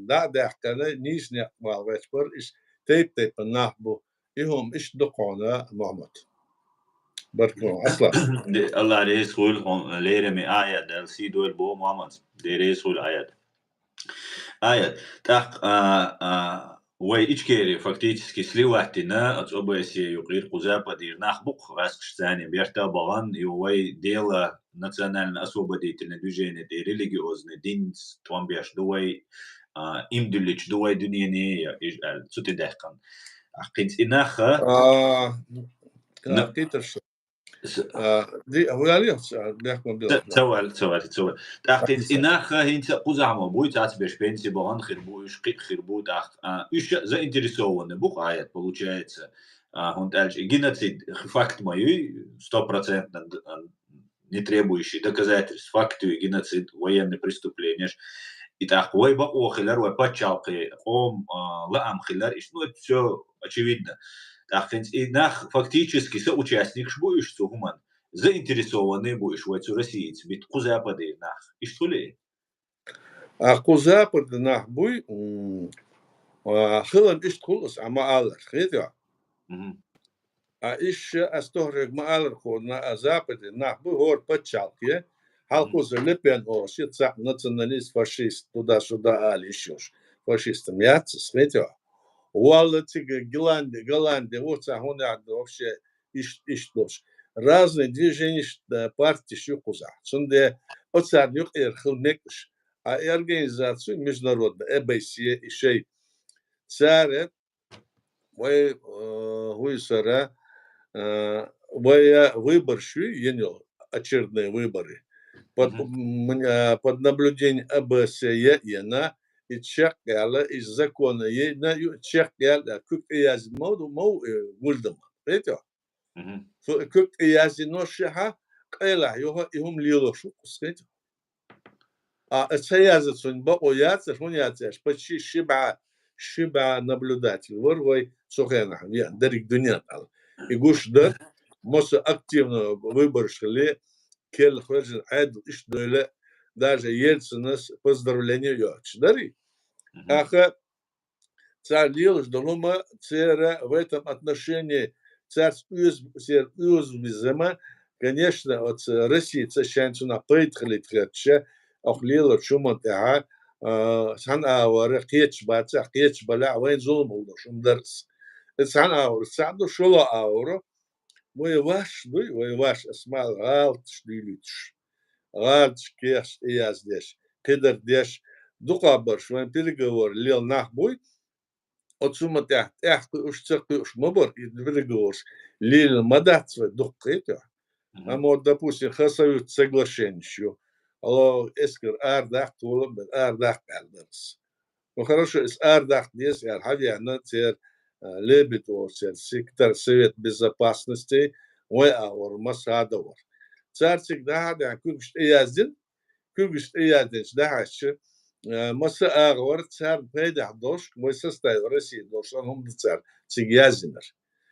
дӀа а даьккхина, нийса некъ бала гӀерташ бара, иштта тайп-тайпана нах бу. И хӀума иштта ду кхунна, Мухьаммад. Баркалла, Аслан. Де, Аллах реза хуьлда хьуна, лераме Ӏайад, Дала сий дойла боху, Мухьаммад. Де реза хуьлда Ӏайад. Ӏайад. ТӀаккха, а, а, вай Ичкери фактически сливать дина, оцу ОБСЕ юкъера, кху Западера нах бу-кх гӀазкхашца цхьаьна берта а бахана, и вай дела национально-освободительное движение тӀе религиозный динца тӀом беш ду вай, а, им дуьллуьйтуш ду вай дуьнене, я, иж аьлла, цу тӀе даьккхина. ТӀаккха хӀинца и нах а, а, на-, кхетарш. С-, а, ди-, а, вуьгӀал яхца, а, бехк ма билла. Ца, ца ваьлла, ца ваьлла, ца ваьлла. ТӀаккха хӀинца и нах а хӀинца а кхузахь ма буй, цаца берш пенси бахана хир бу уьш, кхин а хир бу, тӀаккха, а, уьш а заинтересованный бу-кх, Ӏайад, получается. А, хӀунда аьлча и геноцид факт ма юй, стопроцентно д-, а, не требующий доказательств, факт ю и геноцид, военный преступлениеш. И тӀаккха вай бакъо хилар, вай пачхьалкхе къоман, а, лаам хилар, иштта, ну, это всё очевидно. ТӀаккха хӀинца и нах фактически соучастникаш бу уьш цу хӀуман, заинтересованный бу уьш вай цу Россица бита, кху Западера нах. Иштта хуьлий? А кху Западера нах буй, м, а, хиларна иштта хуьлу аса, а, ма аллара, хетий хьо? Мгм. А иштта аса тохарг ма аллара хьуна, а Западера нах буй, хӀора пачхьалкхе, хьалхуза Ле Пен олуш я цхьаъ националист, фашист, туда-сюда ала йиш йолуш, фашистам яц аса, хетий хьо? Валла цига Голланди, Голланди ву цхьа хӀун яхьа ду вообще, иштта, иштта долуш. Разные движенияш, э, партияш ю кхузахь. Цундела оцарна юкъера хила мега уьш. А и организацию международная, ОБСЕ, и шай. Цара вай, э, хӀуй сара, э, вай, э, выбораш ю, йина йолу, очередные выборы. Под, Мгм. м, э, под наблюдение ОБСЕ йина, и чекхъяьлла, и законы йина, ю-, чекхъяьлла, куьг тӀе яздина ма ду, ма ву, э, гулдама. Хетий хьо? Мгм. Цу куьг тӀе яздиношехьа, къайлахь юха и хӀума лелош ву кхузахь. А, ца яза цунна бакъо яцара, хӀунда яцара аьлча, почти ши бӀе, ши бӀе наблюдатель вара вай цу хенахь веана, дерриг дуьненахь. И гуш дара, масса активно выбораш хили, керла хержина Ӏедал иштта дойла, даже Ельцинас поздравление йоцуш дарий. Мгм. ТӀаккха цара лелаш долу хӀума, церан в этом отношении, цаьрца оьз-, церан оьзда визама, конечно, оцу Россица шайн цунах пайда хилийта хеташ, оха лелачу хӀуманна тӀехьа, а, цхьана агӀора кхеташ бацахь, кхеташ балахь, вайна зулам хӀума долуш хӀума дара аса. Иза цхьана агӀора цхьаъ ду, шолгӀа агӀора, вай вайш дуй, вай вайш, аса ма аллара, гӀалаташ дуьйлуьйтуш. ГӀалаташ кехаш тӀеяздеш, кхидерг деш, дукхахберш вайн переговоры лела нах буй, оцу хӀуманна тӀехь, тӀехь кхуьуш, ца кхуьуш ма бара, и переговорш лелийна ма дац вай дуккха, хетий хьо. Мгм. Амма, допустим, хасавюрт соглашениш ю. Ало, эскар арадаккха, тола а бен арадаккха аьлла дара аса. Ну, хорошо, иза арадаккха деза аьлла, хьавеана церан, а, Лебедь олу церан секретарь Совет Безопасности, вай агӀора Масхадов вара. Цара цига дӀахьа а даьхьна, куьгаш тӀеяздина, куьгаш тӀеяздинчу дӀахьаьжча, а, масса агӀора царна пайдехь долуш, вай составе России долуш, хӀума ду цара цига яздинарг.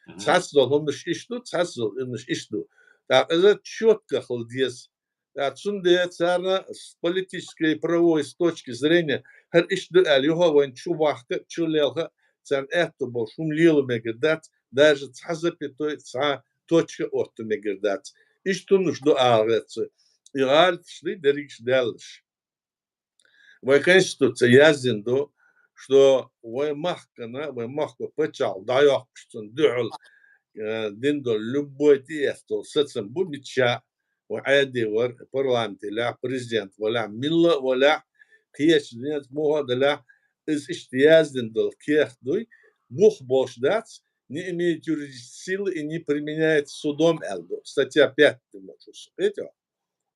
Мгм. Цхьацца долу хӀуманаш иштта ду, цхьацца долу хӀуманаш иштта ду. ТӀаккха иза чётко хила деза. ТӀаккха цундела царна с политической и правовой с точки зрения хӀара иштта ду аьлла, юха а вайна чу вахка, чу лелха, царна аьттув болуш хӀума лела мегар дац, даже цхьа запятой, цхьа точка отта мегар дац. Иштта хӀуманаш ду ала гӀерт со. И гӀалаташ ду дерригаш даьллаш. Вайн Конституци яздина ду, что вайн махкана, вайн махко паччахьалкхе дӀайоккхуш цунна дуьхьал, э, дина долу любой тӀеэцна долу сацам бу, мичча а, вайн Ӏаьдал вара, парламент елахь, президент валахь, милла а валахь, кхечу динца муха а далахь, иза иштта яздина долу кехат дуй, бух болуш дац, не имеет юридической силы и не применяется судом, аьлла ду. Статья пять, ду ма чу со, кхетий?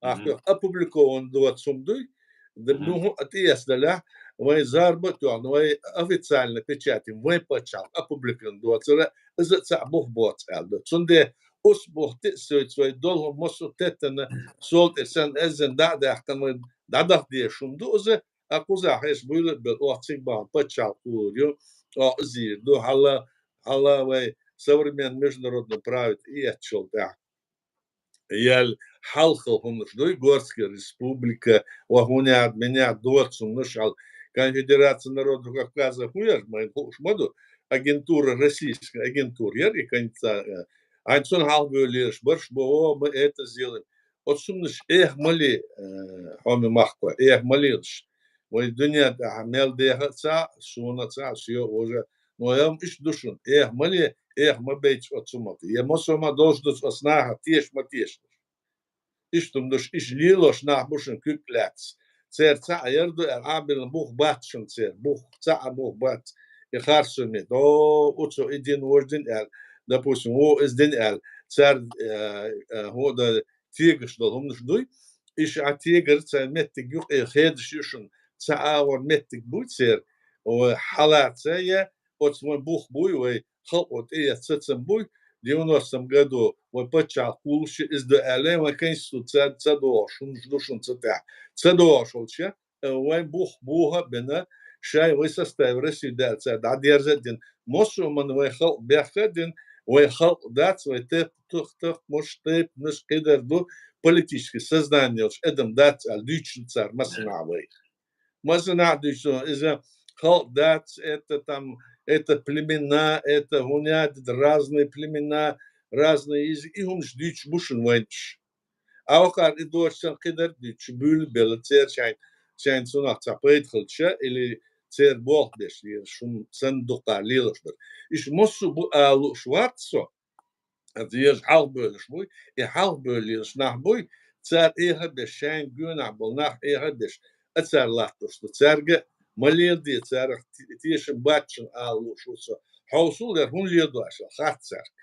Ахь Мгм. Опубликован доцу хӀума дуй, д-, Мгм. ну, хӀун а тӀеэцна далахь, вайн зарба а тоьхна, вайн официально печатим, вайн паччахьалкхе опубликован доцура, иза а цхьа бух боцу аьлла ду. Цундела оцу бух тӀе а соьца вай долу хӀума массо а теттана, сол тӀе санна, эззина дӀа а даьккхина, вай дӀадахьа дезаш хӀума ду иза, а кхузахь хьеша буйла а белла, оха цига бахьана паччахьалкхе кхулур ю, оха иза йийр ду, хьала, хьала вай современный международный право тӀеэцначул тӀаьхьа. Яьлла хьалхал хӀуманаш дуй, Горская республика, ва хӀунех, минех доцу хӀуманаш хьал. Конфедерация народов Кавказа хӀун яра, майна хууш ма ду, агентура, российская агентура яра и конца, э, хьайн цунна хьалхабевллераш барш бу, о, мы это сделаем. Оцу хӀуманаш эхь ма ле, э, хьоме махко, эхь ма лелаш. Вай дуьнен тӀехь мел деха а ца, суна а ца, соьга уже. Но я вам иштта ду шуна, эхь ма ле, эхь ма бейца оцу хӀуманах. Я массо а ма долуш дуц оцу нахах теша ма теша. Иштта хӀума душ, иштта лелош нах бу шуна куьг лаьцна. Церан цхьаъ яр ду аьлла, Ӏабилан бух бац шуна церан. Бух, цхьаъ бух бац. И харцо мет. О, оцо и дина, вож дина аьлла. Допустим, во иза дина аьлла. Цара, э, э, хӀун дан тегаш долу хӀуманаш дуй. Иштта а тегар цхьа меттиг юкъе хедаш ю шуна. Цхьа агӀор меттиг буй церан. Ой, хьалаца я, оцу вайн бух буй, вай халкъо тӀеэцна сацам буй, девяностом году вайн паччахьалкхе кхуллуш иза ду аьлла, вайн конституци ца догӀуш, хӀуманаш ду шуна цу тӀехь. Ца догӀуш волча, э, вайн бух буха а бина, шайн вай составе России даьлла цара дӀадерза а дина, массо а манна вайн халкъ бехка а дина, вайн халкъ дац, вай теп-, тах-, тахмаш, тайпанаш кхидар ду, политический сознание йолуш адам дац аьлла, дуьйцуш ду цара массанхьа вай. Массанхьа дуьйцу, иза халкъ дац, это там, это племена, это хӀунех, разные племена, разные языки, и хӀуманаш дуьйцуш бу шуна вайнаш. А вахара и доцуш санна кхидар а дуьйцуш, буьйлабелла церан шайн, шайн цунах цхьа пайда хилча, или церан болх беш лелаш, хӀума санна дукха лелаш дара. Иштта массо а бу ала лууш вац со, Аса еза хьалхабевллаш буй, и хьалхабевлла лелаш нах буй, цара эхь а беш, шайна гонах болу нах эхь а беш, а цара латтош ду. Цаьрга а ма леладе, царах те-, тешам бац шуна ала лууш ву со. Хьовсал дара, хӀунда леладо аша, хаьттича цаьрга.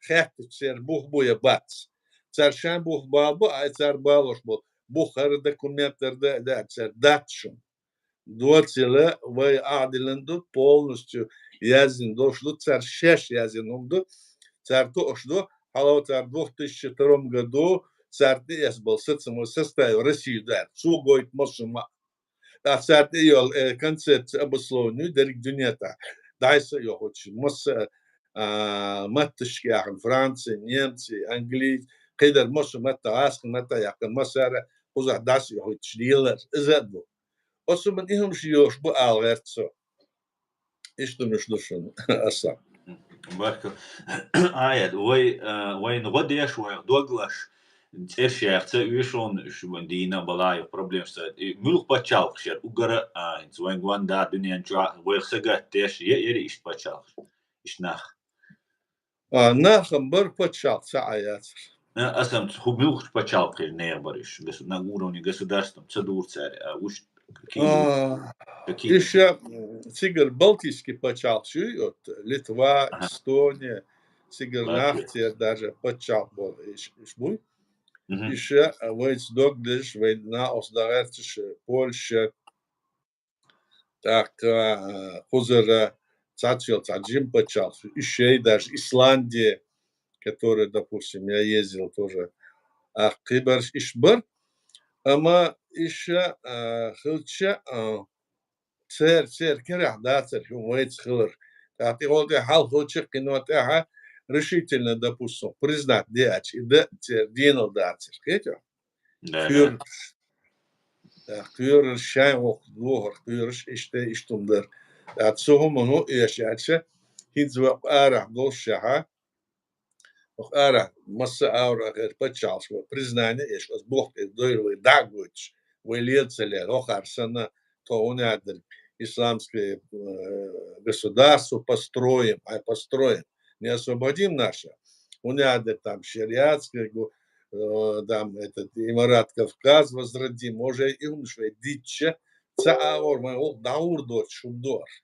Хаьттича церан бух бу я бац. Цара шайн бух бала бу, а цара балош болу бух хӀара документ дар да, да, цара дац шуна. Доцийла вай Ӏадилан ду, полностью яздина долуш ду, цара шаьш яздина хӀума ду, цара тоъуш ду, хьалха цара двух тысячи втором году цара тӀеэцбала сацам вай составе России ду аьлла, цо гойту массо а ма. ТӀаккха цара тӀе йолу, э, концепция обусловлена ю дерриг дуьнен тӀехь. ДӀаса а йохуьйтуш, масса а, а, матташка яхана, Франция, немцы, английцы, кхидара массо а матта, гӀаскхи матта яхана, массара кхузахь дӀаса а йохуьйтуш лелар. Иза а ду. Оцу ман и хӀумаш йош бу ала гӀерта со. Иштта хӀумаш ду шуна, аса. Баркалла. Аят, вай, а, вайна гӀо деш, вайх дог лаш, цӀерш яха ца оьшу вайна, уьш вайн дийна а бала, юха проблемаш ца. И муьлха пачхьалкхаш яра, уггара а, хӀинца вайн гонда дуьнен чохь, вайх сагатдеш, е эри иштта пачхьалкхаш, иштта нах. А, нахам бара, пачхьалкх ца а яцара. А, аса хӀу муьлхачу пачхьалкхера нехан бара уьш, гос-, на уровне государства ца дура цара, а уьш какие, а, какие иша, м, цигара Балтийский пачхьалкхаш ю, вот, Литва, аха, Эстония, цигара нах, Латвия, церан даже пачхьалкх болу иш, иш буй. Мгм. Иша, а, вайца дог деш, вай накъост дагӀаьрцаш, Польша, тӀаккха, а, кхузара цхьацца йолу цхьа жима пачхьалкх, иша даже Исландия, которая, допустим, я ездил тоже, а, кхибарш иша бара. Амма иша, а, хилча, а, цер-, церан керахь дацара хӀума вайца хилар. ТӀаккха тӀехула тӀе хьалха хилча кхино тӀехьа решительно, допустим, признать деача, и да церан денал дацара. Кхетий? Да, да. Кхоьрурш. Да, кхоьрурш, шайн воккха дохар кхоьрурш, иштта, иштта хӀума дара. ТӀаккха цу хӀумано эш аьлча, хӀинца вай арахь доллушехь, арахь масса а агӀор ахир паччахьалкхе вай признание эш, ас боху тӀе дойла вай дӀа а гойтуш, вай лела ца лела, хӀокхара санна, тхо хӀун яр дара, исламское, э, государство построим, ай построим, не освободим наше, хӀун яр дара там шариатское, гу-, э, там этот, Имарат Кавказ возродим, уже и хӀумаш вай дичча, ца агӀор вай гӀуллакх дӀагӀур доцуш хӀума ду ара.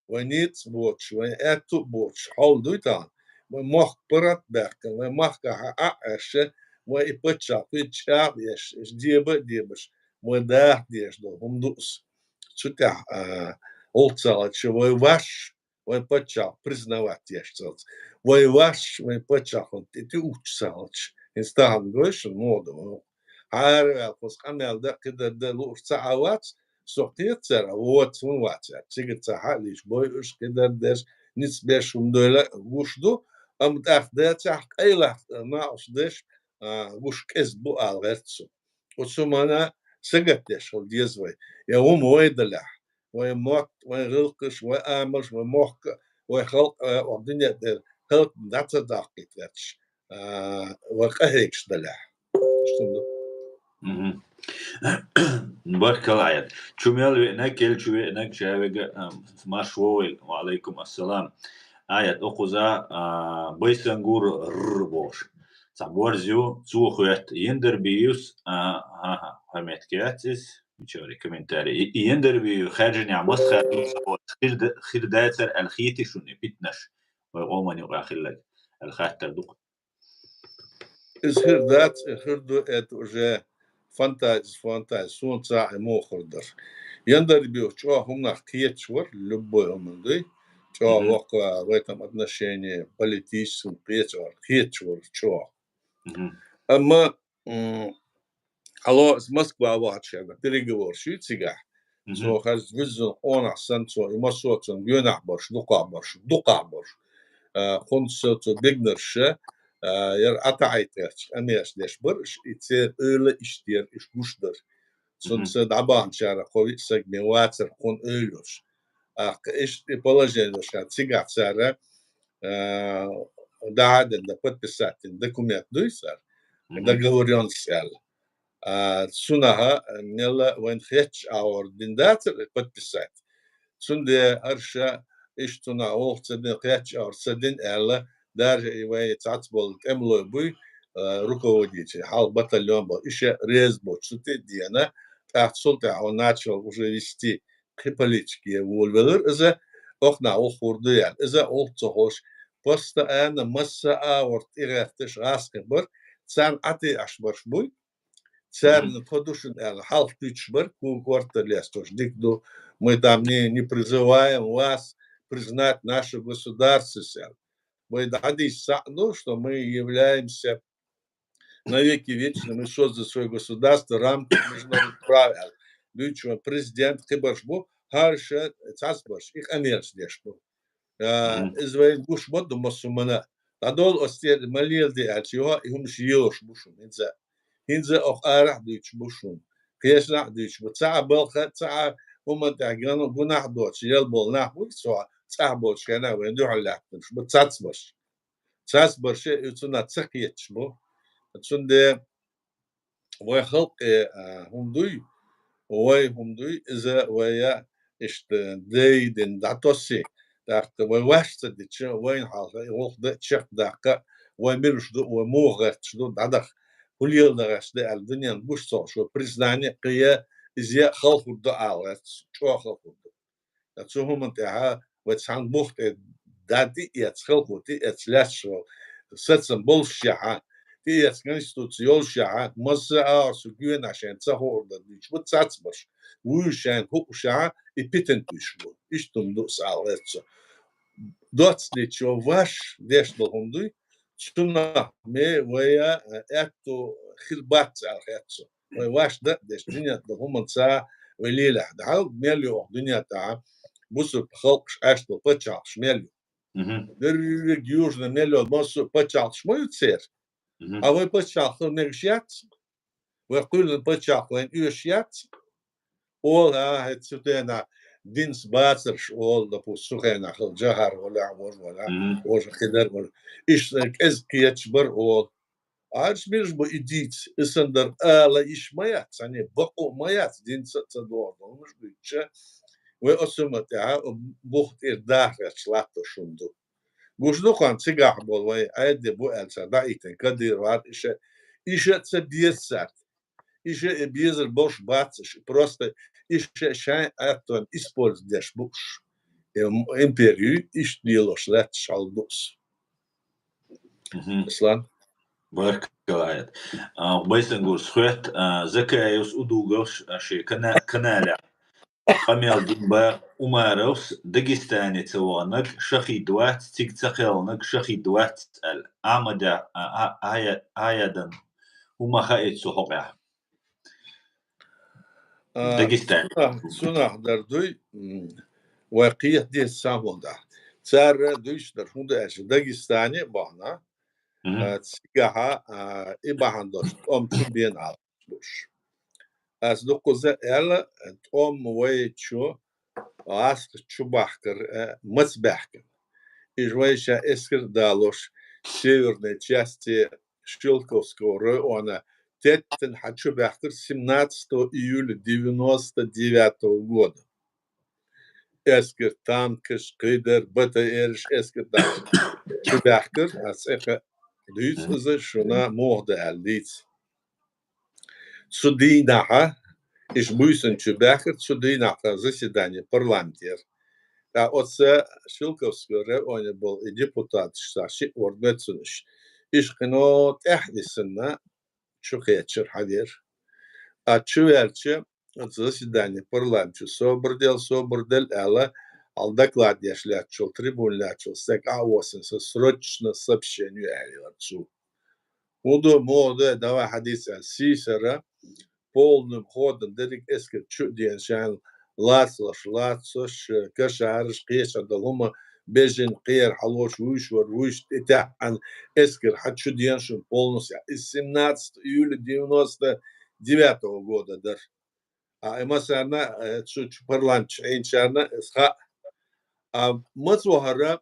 Вай ницкъ боцуш, вай аьтту а боцуш, хьал дуй тахана, вай мохк паргӀат а баьккхина, вай махкахь а Ӏа а Ӏаьшша, вай и паччахь кхин чӀагӀ а еш, деба а дебаш, вай даха дезаш долу хӀума ду ас. Цу тӀехь, а, гӀуллакх ца хилча, вай ваш, вай паччахь признавать еш ца хилча. Вай ваш, вай паччахьна тӀе тӀеучча ца хилча. ХӀинца тахана гой шуна муха ду. Хьара ваьлла, кхуза къамел дан, кхидӀа дан лууш ца Ӏа вац, со кхета цара, воц, хӀун вац аьлла. Цига ца хьалийча, бойуш, кхидӀа деш, ницкъ беш хӀума дойла гуш ду, амма тӀаккха дацахь къайлаха накъост деш, а, гуш кӀезиг бу ала гӀерта цо. Оцу хӀуманна сагатдеш хила деза вай. Я хӀума вай далехь, вай мотт, вай гӀиллакхаш, вай амалш, вай мохк, вай халкъ, а, оха дуьне тӀера халкъ дӀа ца даккхийта гӀерташ, а, вай къахьегаш далехь. Иштта ду. Мгм. Баркалла, Ӏаят. Чу мел веанарг, кел чу веанарг, ша вега, а, марш вовайла. Ва алейкум ассалам. Ӏаят, окхуза, а, Байсангур р бохуш. Цхьа борз ю, цо хоьтту, Яндарбиевс, а, аха, хьамет кеац иза, мичара комментарий. И, и Яндарбиев хаьржинехь маса хаьржина ца хилча, хир д-, хир дацара аьлла хетий шуна и питанаш? Вай къоман юкъахь хилларг аьлла хаттар ду-кх. Иза хир дац, и хир ду, это уже фантази, фантази, суна ца а муха хир дара. Яндарбиев чӀогӀа хӀуманах кхеташ вара, любой хӀуманна дуй. ЧӀогӀа Мгм. воккха в этом отношении политическом кхеташ вара, кхеташ вара чӀогӀа. Мгм. Амма, м, хьало, ас Москва вахча, переговорщик цигахь. Мгм. Цо хаза виззина къонах санна, цо и массо а цунна гоьнахь барш, дукхахь барш, дукхахь барш. А, хӀунда со цу бигнарша, а, яра ӀатаӀайта гӀерташ, къамелаш деш бар, и церан ойла иштта яра, иштта гуш дара. Цунна Мгм. ца дӀабаханчара кхо виъ саг бен вацар кхунна ойла йолуш. ТӀаккха иштта и положение йолуш хан цигахь цара, а, дӀа а дина, подписать дина документ дуй цара, Мгм. договорённость аьлла. А, цунах мелла вайн хетча агӀор дина дацара подписать. Цундела хӀара ша иштта цунах вовха ца дина, хетча агӀор ца дина аьлла, даже и вайн цхьацца болу тӀемалой буй, а, руководитель, хьалха батальон болу, и ша реза боцуш цу тӀе а дена, тӀаккха цул тӀаьхьа он начал уже вести кхин политике волавелира иза, окхунах вовха хӀур ду аьлла. Иза вовха ца ховш, постоянно масса а агӀор тӀегӀерташ гӀазкхи бара, царна ӀатӀеаш барш буй, царна Мгм. кхо ду шуна аьлла, хьалха туьйцуш бара, кху кортар лестош дика ду, мы там не, не призываем вас признать наше государство, аьлла. Вай дӀадийца схьа ду, что мы являемся навеки вечными, мы создали своё государство в рамках международного права, аьлла. Дуьйцуш вайн президент, кхибарш бу, хӀара ша цхьацбарш, и къамелаш деш бу. А, Мгм. иза вайна гуш ма ду массо а хӀуманна. ДӀадолу ас цӀера ма леладе аьлча, юха и хӀумаш йоьлуш бу шуна хӀинца. ХӀинца а оха арахь а дуьйцуш бу шуна. Кхечанхьа а дуьйцуш бу. Цхьа а балха, цхьа а хӀуманна тӀехь ган-, гунахь доцуш, ял болу нах буй, цо цӀахь болчу хенахь вайна дуьхьал лаьттинарш бу цхьацбарш. Цхьацбарш и цунах ца кхеташ бу. Цундела вай халкъе, а, хӀума дуй, вай хӀума дуй, иза вай иштта дайдина дӀатосси, тӀаккха вай ваьш ца дича, вайна хьалха и гӀуллакх дан чекхдаккха, вай милуш ду, вай муха гӀерташ ду, дӀадаха, хӀун леладан гӀерташ ду аьлла, дуьненна гуш ца хууш, вай признание кхин я, иза я халхур ду ала гӀерташ, чӀогӀа халхур ду. Ткъа цу хӀуманна тӀехь вай цхьана бух тӀе дӀа тӀеэцна, халхо тӀеэцна лаьтташ волу, сацам боллушехь, тӀеэцна конституци йоллушехь, масса а агӀор цу гоьнахь шайна ца хуур дан дуьйцуш бу цхьацбарш, вуьйш шайна хуъушехь, и питана туьйсуш бу. Иштта хӀума ду аса ала гӀерта со. Доццаличо ваьш деш долу хӀума дуй, цунах ме вай аьтту хир бац аьлла хетта со. Вай ваьш дан а деш, дуьнен тӀехь хӀуманца вай лелахь. Дала мел ю оха дуьнен тӀехь бусург халкъаш Ӏаш долу пачхьалкхаш мел ю. Мгм. Дерриг южный мел йолу массо а пачхьалкхаш ма ю церан. Мгм. А вай пачхьалкх хила мегаш яц. Вай кхоьллина пачхьалкх вайна оьшуш яц. Ола, а, хӀета цу тӀена динца бацарш олу, допустим, цу хенахь хилла Джохар валахь, вожа валахь, вожа Хидар валахь. Иштта кӀезиг кхеташ бара олу. Ӏарш мирш бу и дийца, и санна дар ала йиш ма яц, цхьаьна бакъо ма яц, динца а ца догӀу, хӀумаш буьйцуча, вай оцу хӀума тӀехь бух тӀера дахарч латтош хӀума ду. Гуш ду хьуна цигахь болу вай Ӏедде бу аьлла цара дӀаийтина Кадыроват, иша, иша а ца беза царна. Иша и безар болуш бац, просто иша шайн аьттон использовать деш бу уш. Империю иштта лелош лаьтташ хьал ду ас. Аслан? Баркалла, Аят. А, Байсангурс хоьтту, а, Закаевс, Удуговс, а, шен кана-, каналехь къамел дина боху Умаровс: Дагестане ца ваханарг шахид вац, цига ца кхелхинарг шахид вац аьлла. Ахьмада, а, а, Ая-, Аядан хӀума хаийта цу хьокъехь? А, Дагестане. Цунах, цунах дар дуй, м, вай кхета деза самонда. Цара дуьйцуш дар хӀунда аьлча Дагестане а бахана, а, цигахьа, а, и бахьана долуш тӀом чу бен алуш. Ас дуккхуза аьлла, тӀом вай чу гӀазкхаша чу бахкар, а, маца баьхкина. Иза вай ша эскар далош северной части Шелковского района теттина хьа чу баьхкар семнадцатого июля девяносто девятого года. Эскар танкаш, кхидар, БТР-аш эскар далош чу баьхкар, ас цӀе кха дуьйцу иза шуна муха дан аьлла дийца. Цу дийнахьа, иша буьйсанна чу баьхкар, цу дийнахьа заседание парламентера. Ткъа оцу Шелковского района болу и депутаташ, цхьа шиъ вара моьтту цунна иша. Иша кхино тӀаьхьа дисина чу кхечира хьан вера. А чу ваьлча, оцу заседание парламент чу собар дел, собар дел аьлла, хьал доклад деш лаьттачул, трибуна лаьттачул стаг а воссина, со срочно сообщение аьлла цу. ХӀун ду, муха ду, давай хьадийца аьлла, сийсара, полным ходом дерриг эскар чу а деана, шайна лацалаш, лацалаш, кашараш, кхечара долу хӀума бежина, кхера хьалош, вуьйш вара, вуьйш тӀетаьӀӀана, эскар хьа чу деана шуна полностью. Из семнадцатого июля девяносто девятого года дара. А, и массарна, э, цу чу парламент чу Ӏийначарна иза хаьа. А, маца вахара,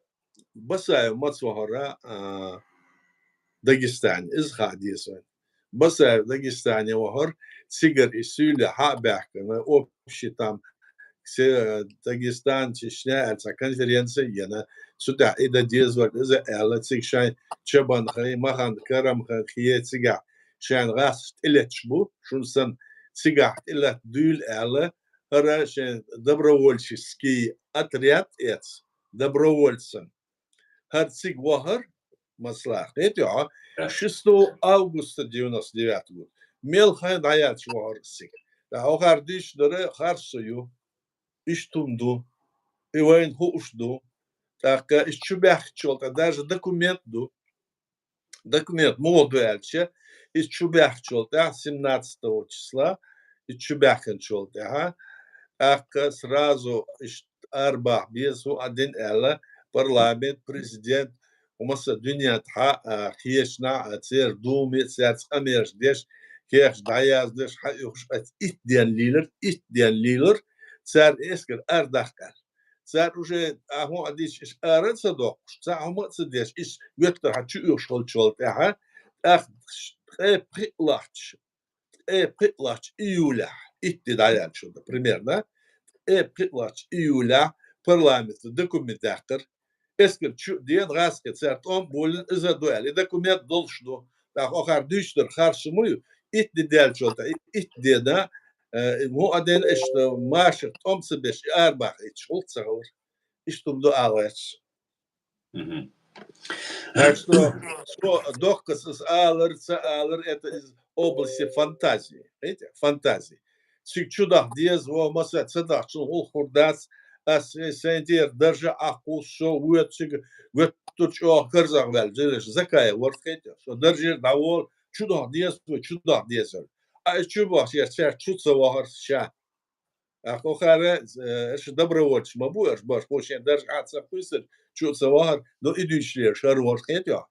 Басаев маца вахара, а, Дагестане, иза хаа деза вайн. Басаев Дагестане вахара, цигара и суьйле хьа а баьхкина, общий там, се-, Дагестан, Чечня аьлла цхьа конференция а йина, цу тӀехь и дан деза вара иза аьлла, цига шайн Чабанхай, Махан-, Карамханхе цигахь шайна гӀазкхаш тӀелетташ бу, шуна санна цигахь тӀелатта дуьйла аьлла, хӀара шайн добровольческий отряд эца, добровольцан. ХӀара цига вахара, масала, кхетий хьо, шестого августа девяносто девятого года. Мел хайн дӀаяьлча вахара цига. ТӀаккха хӀокхара дуьйцуш дара харцо ю, иштта хӀума ду, и вайна хууш ду. ТӀаккха иштта чу баьхкачул тӀе даже документ ду. Документ муха ду аьлча, иза чу баьхкачул тӀаьхьа, семнадцатого числа, иза чу баьхкинчул тӀаьхьа, тӀаккха сразу иштта арабаха беза хӀун а дина аьлла, парламент, президент, хӀумаса дуьнен тӀехь, а, кхечанхьа, а, церан думе, цаьрца къамелаш деш, кехаш дӀаяздеш, хьаоьхуш, итт ден лийлар, итт ден лийлар, цара эскар арадаккха аьлла. Цара уже, а, хӀун а дича, иша ара а ца доккхуш, цхьа хӀума а ца деш, иша гоьттара хьа чу оьхуш хилчул тӀаьхьа, тӀаккха ткъе пхиъ лахча, ткъе пхиъ лахча июлехь, итт де дӀаяьлча, примерно, ткъе пхиъ лахча июлехь парламента документ даьккхира. Эскар чу а деана, гӀазкхи цара тӀом а болийна, иза а ду аьлла. И документ долуш ду. ТӀаккха хӀокхара дуьйцуш дара харцо ма ю, итт де даьлчул тӀе, итт дена, э, хӀун а дена, иштта машар тӀом ца беш, и арабаха итташ гӀуллакх ца хилар. Иштта хӀума ду ала гӀерташ. Так что, что дохкас ас алар, ца алар, это из области фантазии. Видите? Фантазии. Цига чу даха деза, во, масса ца дахчун гӀуллакх хӀур дац, ас сайн тӀера даржа Ӏаккхуссо, воьду цига, гоьттур чӀогӀа карзах ваьлла, Закаев вара хетта. Со даржера дӀаволу, чу даха деза, чу даха деза. А и чу бахча, цаьрца чу ца вахара ша. ТӀаккха хӀокхара, э, аша добровольцаш ма бу, аша баш, хӀо шен даржа Ӏа ца кхуьйсура, чу а ца вахара, но и дуьйцуш лелаш хӀара вара хетта.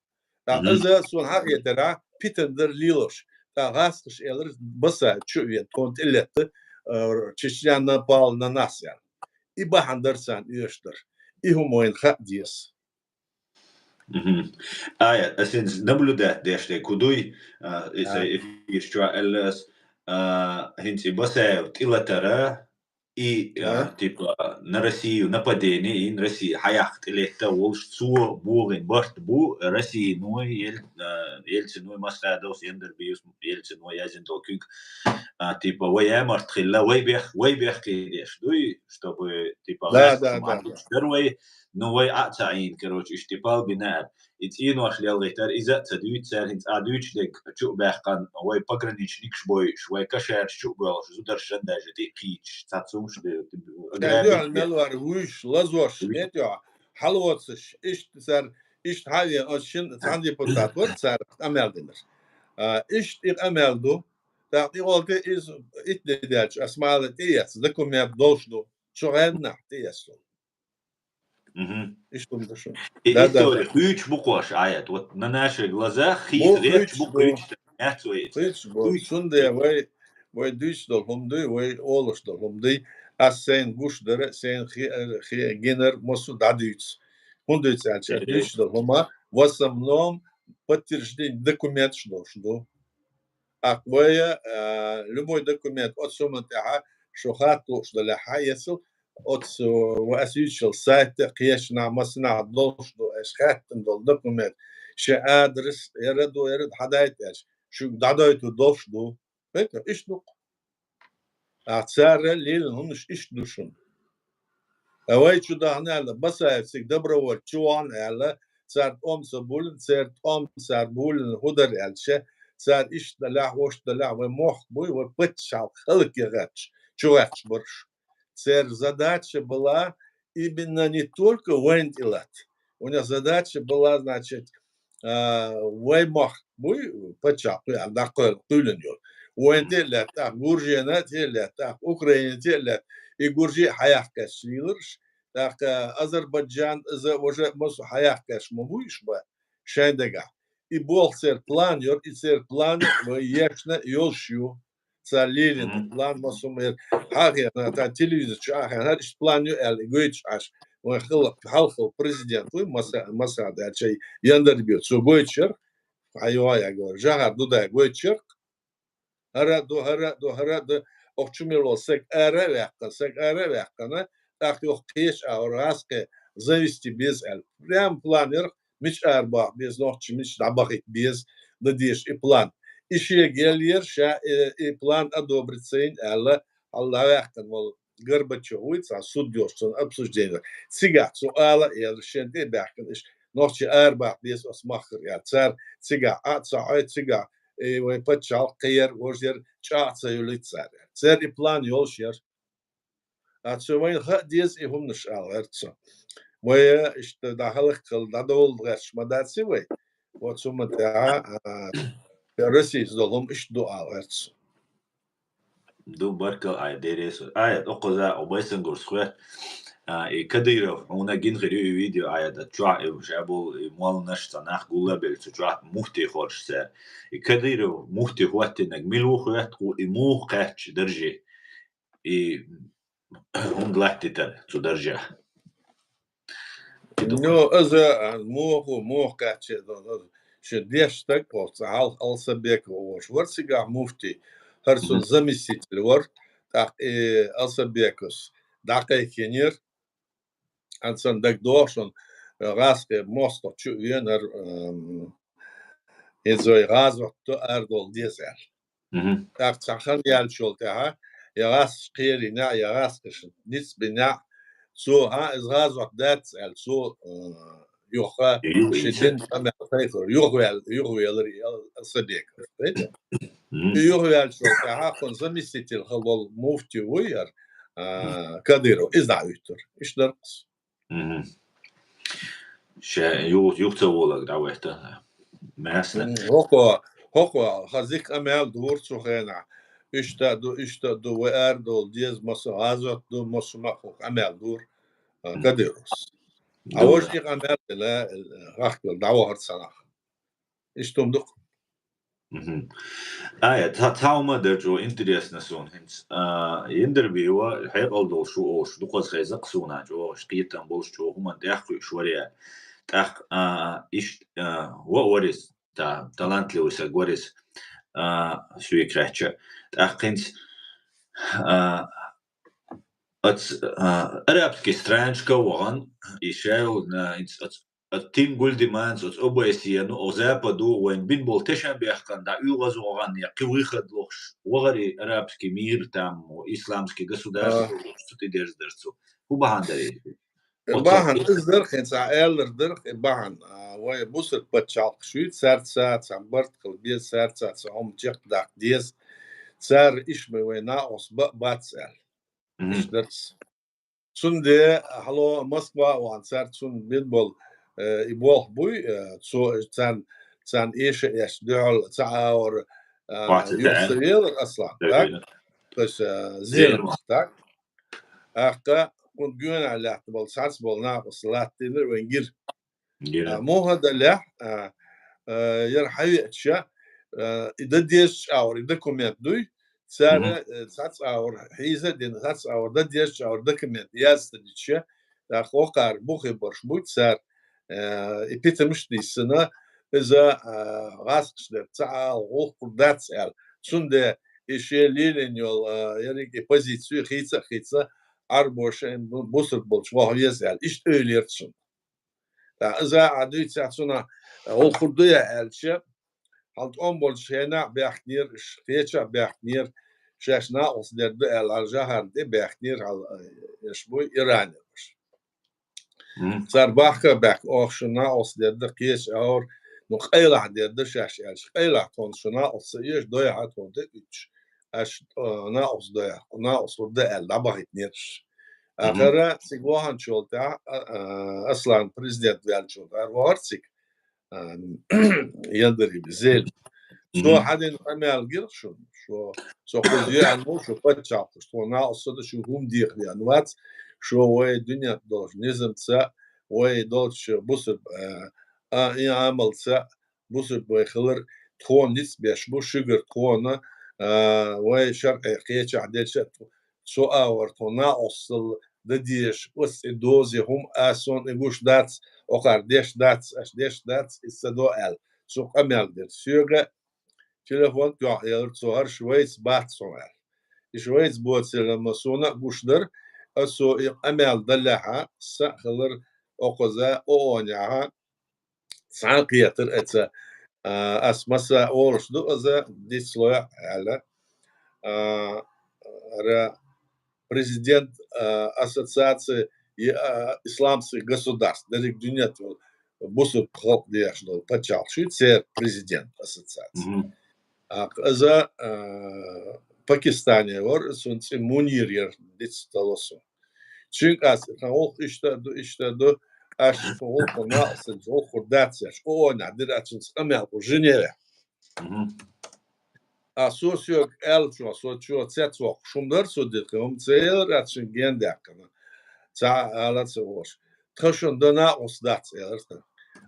ТӀаккха иза суна хьахетарехь, питана дара лелаш. ТӀаккха гӀазкхаша элира, Басаев чу а вена, тхуна тӀелетта, э, Чечня напала на нас аьлла. И бахьана дар царна оьшуш дар. И хӀума вайна хаа деза. Мгм. Ая, ас хӀинца наблюдать деш дерг хӀу дуй, а, иза эфир чу аьлла ас, а, хӀинца и Басаев тӀелатара, и, а, типа, на Россию нападение, и на Россию хьаяккха тӀелетта волуш, цо богӀина барт бу, Россиной, Ел-, а, Ельциной, Масхадовс, Яндербиевс, Ельциной яздина долу куьг, а, типа, вай ямарт хилла, вай бех-, вай бехке деш дуй, чтобы, типа, Да, да, да, да. Дара вай, ну, вай а ца Ӏийна, короче, иштта пал бина аьлла. И цӀенош лелгӀийтара, иза а ца дуьйцу цара, хӀинца а дуьйцуш дерг чу а баьккхина, вай пограничникаш бойуш, вай кашараш чу а боьлхуш, зударшан даже тӀе а кхийчаш, цхьацца хӀумаш а бе-, Цара дуьхьал мел вара вуьйш, лазош, хӀетахь, хьалоцуш, иштта цара, иштта хьавен, оцу шин цхьана депутат вара цара къамел динарш. А, иштта и къамел ду, тӀаккха тӀе гӀолте иза итт де даьлча, ас мала тӀеэцна, документ долуш ду, чу гӀеннахь тӀеэцна. Мгм. Иштта хӀума ду шуна. И Да, да, история да. Хуьйцуш бу кхош, Аят. Вот на наших глазах Бу хийца речь бу хуьйцуш ду. Хуьйцуш. Яц вай. Хуьйцуш бу. Хуьйцуш. Цундела вай, вай дуьйцуш долу хӀума дуй, вай олуш долу хӀума дуй. Ас сайна гуш дара, сайна хи-, хи-, гинар, массо а дӀадуьйцу. ХӀунда дуьйцу аьлча, Э. дуьйцуш долу хӀума, в основном подтверждение документаш долуш ду. Аккха вай, а, любой документ оцу хӀуманна тӀехьа шу хатта лууш дале хьаэцал, оцу ва ас юьйцучу сайтта кхечанахь массанахь долуш ду, аша хаьттина долу документ, шен адрес, яра ду, яра ду, хьадайта аьлча, шуьга дӀадойтур долуш ду. Хетта, иштта ду-кх. А цара лелина хӀуманаш иштта ду шуна. А вай чу дахана аьлла, Басаев цига добровольцаш чу вахана аьлла, цара тӀом ца буллина, церан тӀом цара буллина хӀун дара аьлча, цара иштта далехь, вуьшта далехь, вай мохк буй, вай паччахьалкх хӀаллакьяхьаш, чу гӀерташ бараш. Церан задача была именно не только вайна тӀелатта. У них задача была, значит, а, вай мохк буй, паччахь кхуьйла, дӀакхуьйла, кхуьйлина йолу. Вайна тӀе а лаьтта, тӀаккха Гуржена тӀе а лаьтта, тӀаккха Украина тӀе а лаьтта. И Гуржи а хьаяккхаш лийларш, тӀаккха Азербайджан, иза уже массо а хьаяккхаш ма буй уьш бан, шайн дагахь. И болх церан план йора, и церан план вай ешна йолуш ю. Цара лелийна план массо а ма яра. Хьан хенахь, тхан телевизор чу а хенахь, иштта план ю аьлла, и гойтуш Ӏаш. Вайн хала-, хьалхала президент вуй, Маса-, Масад аьлла, шай Яндербиев, цо гойтуш яра, хьан йоха яга вара, Жахар Дудай гойтуш яра. ХӀара а ду, хӀара а ду, хӀара а ду, оху чу мел волу саг ара а ваьккхина, саг ара а ваьккхина, тӀаккха юха кхечу агӀор гӀаскхи завести беза аьлла. Прям план яра, мича арабаха беза, нохчи мича дӀабахийта беза, дан дезаш и план. И шега еллера ша, э, и план одобрить ца йина аьлла, хьалла ваьккхина волу Горбачев вуй, цхьа суд йолуш цунна обсуждение. Цигахь цо ала а елла, шен тӀе а баьхкина, иштта нохчи арабаха беза оцу махкара аьлла. Цара цигахь а ца хьой, цигахь, э, вай паччахьалкх кхера, вожера чӀагӀ ца юлуьйту цара. Церан и план йолуш яра. А цо вайна хаа деза и хӀуманаш ала гӀерта цо. Вай иштта дӀахьалакхалла, дӀадовла гӀерташ ма дац и вай. Оцу хӀуманна тӀехьа, а, Российс долу хӀума иштта ду ала гӀерта цо. Ду баркал, Ай, деррес. Ай, окхуза, о, Байсангурс хвет. А, и Кадыров, хьуна гин хир ю и видео, Ай, да чохь, и уже бул, и молнаш ца нах гулла бел цу чохь муфти хорш цара. И Кадыров муфти хваттинаг мил ву хвет, у и мух кхаьчча даржи. И хӀунда латтитар цу даржа? Ну, аза, а, моху, мох кхаьчча, ше деш стаг, оцу хьалха Алсабеков волуш вар цигахь муфти, хӀара цун заместитель вар, тӀаккха и Алсабековс дӀакхайкхинера, ан сан даг дохушун, гӀаскхи мостагӀ чу венар, ам, иза вай гӀазот ду арадолу деза аьлла. ТӀаккха цхьа хан яьллачул тӀаьхьа, я гӀаскхаш кхерийна, я гӀаскхаш ницкъ бина, цо, а, иза гӀазот дац аьлла, цо, а, юха ши дин къамел кхайкхар, юхавел-, юхавелар и Ал-, Алсабеков. И юхавеллачул тӀаьхьа хӀун заместитель хала волу муфти вуй яр, а, Кадыров, иза дӀахӀуьттура. Иштта дара-кх. Ша ю-, юха ца волаг дӀавайта. Маьсна. ХӀокхо, хӀокхо, хазик къамел дура цу хенахь. Иштта ду, иштта ду, вай арадолу деза, масса гӀазот ду, масса ма хӀу къамел дура, а, Кадыровс. А вожа и къамел дела, гӀахкал дӀавахар ца нах. Иштта хӀума ду-кх. Мгм. Ай, цхьа, цхьа хӀума дара чӀогӀа интересно суна хӀинца. А, Индербиева хьекъал долуш ву олуш, дукхаза хеза-кх суна чӀогӀа, кхетам болуш чӀогӀа хӀуманна тӀаьххуьуш вара аьлла. ТӀаккха, а, иштта, а, ва-, вара иза, та-, талантливый саг вара иза, а, суьйкахьаьчча. ТӀаккха хӀинца, а, оц-, а, арабский странашка а вахана, и шайл, а, хӀинца оц-, оцу Тингулдиманца, оцу О Б С Е-ну, оцу Западу вайна бина болу тешан бехкана дӀа уьйгӀаза вахана, я кхин выход лохуш, вахара и арабский мир там, исламский государство А. лохуш, цу тӀе дерза дара цо. ХӀун бахьана дара иза? Оцу Бахьана иза дара, хӀинца ахь аьллар дара, и бахьана, а, вай бусург пачхьалкхаш ю, цаьрца цхьа барт хила беза, цаьрца цхьа хӀума чекхдаккха деза, цара иштта ма вай накъост ба-, бац аьлла. Мгм. Иштта дара. Цундела хьало Москва а вахана, цаьрца цунна бина болу, э, и болх буй, э, цо, царна, царна эша а эшна дуьхьал ца Ӏа вара, э, Вац юха ца ца велар Аслан, Ца так? велар. То есть, э, Зеленов, Зеленов. так? ТӀаккха кхунна гонахь лаьтта болу, цхьацца болу накъост латтийнарг вайн гира. Гира. А, муха даллехь, а, а, яра хьавеача, а, и дан дезачу агӀор, и документ дуй, цара, Мгм. э, цхьацца агӀор хьийза а дина, цхьацца агӀор дан дезачу агӀор документ яздича, тӀаккха вокхара бухе барш бу цара, э, и питамаш а диссина, иза, а, гӀазкхаш дерг ца Ӏа гӀуллакх дац аьлла. Цундела и шен лелийна йолу, а, ерриг и позицию хийца а хийца, Ӏарбоша бу-, бусург болчу ваха веза аьлла. Иштта ойла яра цунна. ТӀаккха иза а дуьйцахь, цунах гӀуллакх ду яа аьлча, хьал тӀом болчу хенахь а баьхкинера, ш-, кхечахь а баьхкинера, шаьш накъост дер ду аьлла, хьал жахарна тӀе баьхкинера, хьал, э, еш буй, Иране уьш. Мгм. Цара бахка а баьхкина, оха шун накъост дер ду, кхечу агӀор, ну, къайлаха дер ду шаьш аьлча, къайлаха тхуна шун накъост ца оьшу, дойхьа тхуна тӀе уьттуш, аш, э, накъост дойхьа, накъост лур ду аьлла, дӀабахийтинера уьш. Мгм. Ахара цига ваханчул тӀаьхьа, а, а, Аслан президент ваьллачул тӀаьхьа вахара цига, а, Яндари Зель. Цо Мгм. хьадина къамел гира шуна, шо, со кхуза юьхьанна ву, шу паччахьалкхаш, тхо накъост ду, шу хӀума деха веана вац, шо вай дуьнен долчу низамца, вай долчу бусург, а, а, и Ӏамалца, бусург вай хилар тхуна ницкъ беш бу, шуьгара тхуна, а, вай шарӀе кхечахь деча, цу агӀор тхуна накъостал дан дезаш, оцу тӀе доза хӀума а суна и гуш дац, окхара деш дац, аша деш дац, иза ца до аьлла. Цо къамел дира. Соьга телефон тоьхна элира цо, хӀара шу вайца бац хьуна аьлла. И шу вайца боцийла ма суна а гуш дара, аса и къамел даллехьа, сан а хилар окхаза ООН-яхьа, цхьаьна кхетар эца, а, ас масса олуш ду аза, дицлой аьлла. А, ара президент, а, ассоциации и, а, исламских государств, дерриг дуьнен тӀе бусург халкъ деш долу пачхьалкх шу, церан президент ассоциации. Мгм. А, аза, а, Пакистане вара, цуьнан цӀе Мунир яра, дицдало суна. Цуьнга ас, тхан гӀуллакх иштта а ду, иштта а ду, аш тхан гӀуллакх накъосталлица гӀуллакх хир дац аьлча, ООН-ехь дира ас цуьнца къамел кху Женеве. Мгм. А со соьга аьлла чохь, со чохь цец воккхуш хӀума дара, со дика хӀума ца елира, ас шуьнга гендаьккхина. Цхьа а ала ца вохуш. Тхан шуна дан накъост дац, элира тхан.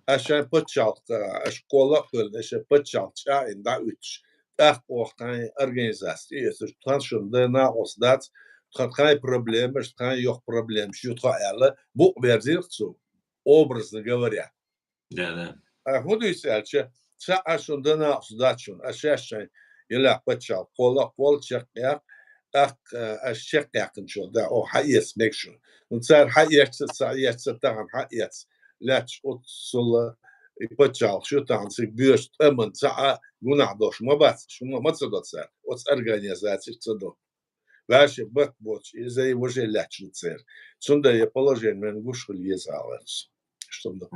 Аш шайн паччалкх, аш кхолла а хуьлу, аш шайн паччалкх чӀагӀина дӀа уьттуш. ТӀаккха оха тхайн организаци тӀеэцуш, тхан шуна дан накъост дац, тхан, тхайн проблемаш, тхайн йоккха проблемаш ю тхо аьлла, букъ берзийра цо, образно говоря. Да, да. А хӀун дуьйцу аьлча, ца а шуна дан накъост дац шуна, аш шаьш шайн елахь паччалкх кхолла а кхолла чекхъяккха, тӀаккха, а, аш чекхъяьккхинчул тӀаьхьа оха хьаэца мега шуна. Ну, цара хьаэцча, ца хьаэцча, тахана хьаэца. Лаьтташ оццул и паччалкх шу тахана цига боьшу тӀаман ца а гунахь долуш ма бац, шу ма, ма ца до цара, оцу организацеш ца до. Ваьши бат боцуш, иза и важа лаьтташ ду церан. Цундела я положение вайн гуш хила еза аьлла. Что ду?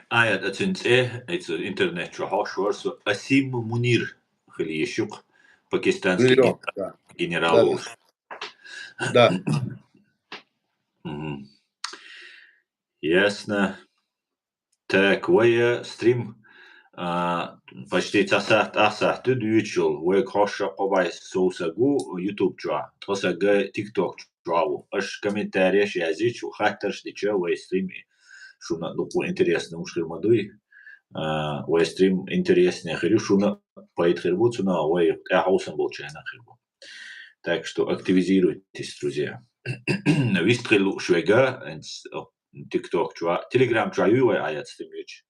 Ай, ацуьнан цӀе, эцу интернет чу хьошура со, Асим Мунир хила йиш ю-кх, пакистанский Мунир, генерал, да. Генерал Да, да. волуш. Да. Мгм. Ясно. Так, вай, э, стрим, а, почти цхьа сахьт, ах сахьт ду дуьйцуш йолу. Вайга хьошуш кхо бӀе сов саг ву YouTube чохь, ткъа саг TikTok чохь ву. Аша комментареш язйича, хаттарш дича, вай стрим шуна дукха интересно уьш хир ма дуй. А, вай стрим интереснее хир ю, шуна пайда хир бу цунах, вай тӀехьа хьовсам болчарна хир бу. Так что активизируйтесь, друзья. Вист хила лууш вега, TikTok чу, Telegram чу ю вай Аят стрим йича?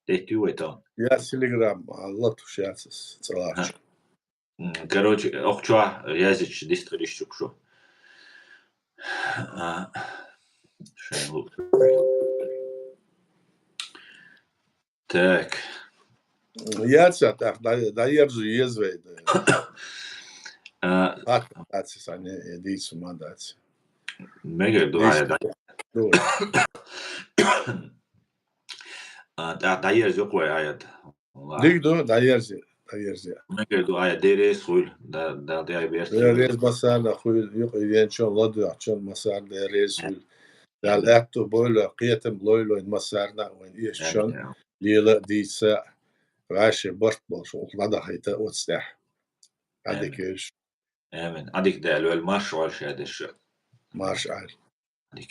Детта ю вай тан? Я Telegram, а, латуш яц ас, цӀаларчу. М, короче, ох чу язича дистхилиш чу шу. А, шайн лу-, Так. Яц а, так, да, да, ерзу еза вай, да. А, Хатта дац сан, э, дийцу ма дац. Мегар ду, Дийцу. Аят, да. Ду. А, да, да, ерзу кой, Аят. Диг ду, да, ерзу, да, ерзу. Мегар ду, Аят, дерес хуйл, да, да, да, берс. Дерес басар да хуйл, юк, ивен чон, ладу, чон, масар, дерес хуйл. Дала аьтту бойла, кхетам лойла вайн массарна, вайн эшчан, Амин. Лела дийца, гӀаьше барт болуш, ладахайта оцу тӀехь. Амин. Адикеш. Амин. Адик Дала вел марш вал шадеш. Марш ал. Адик.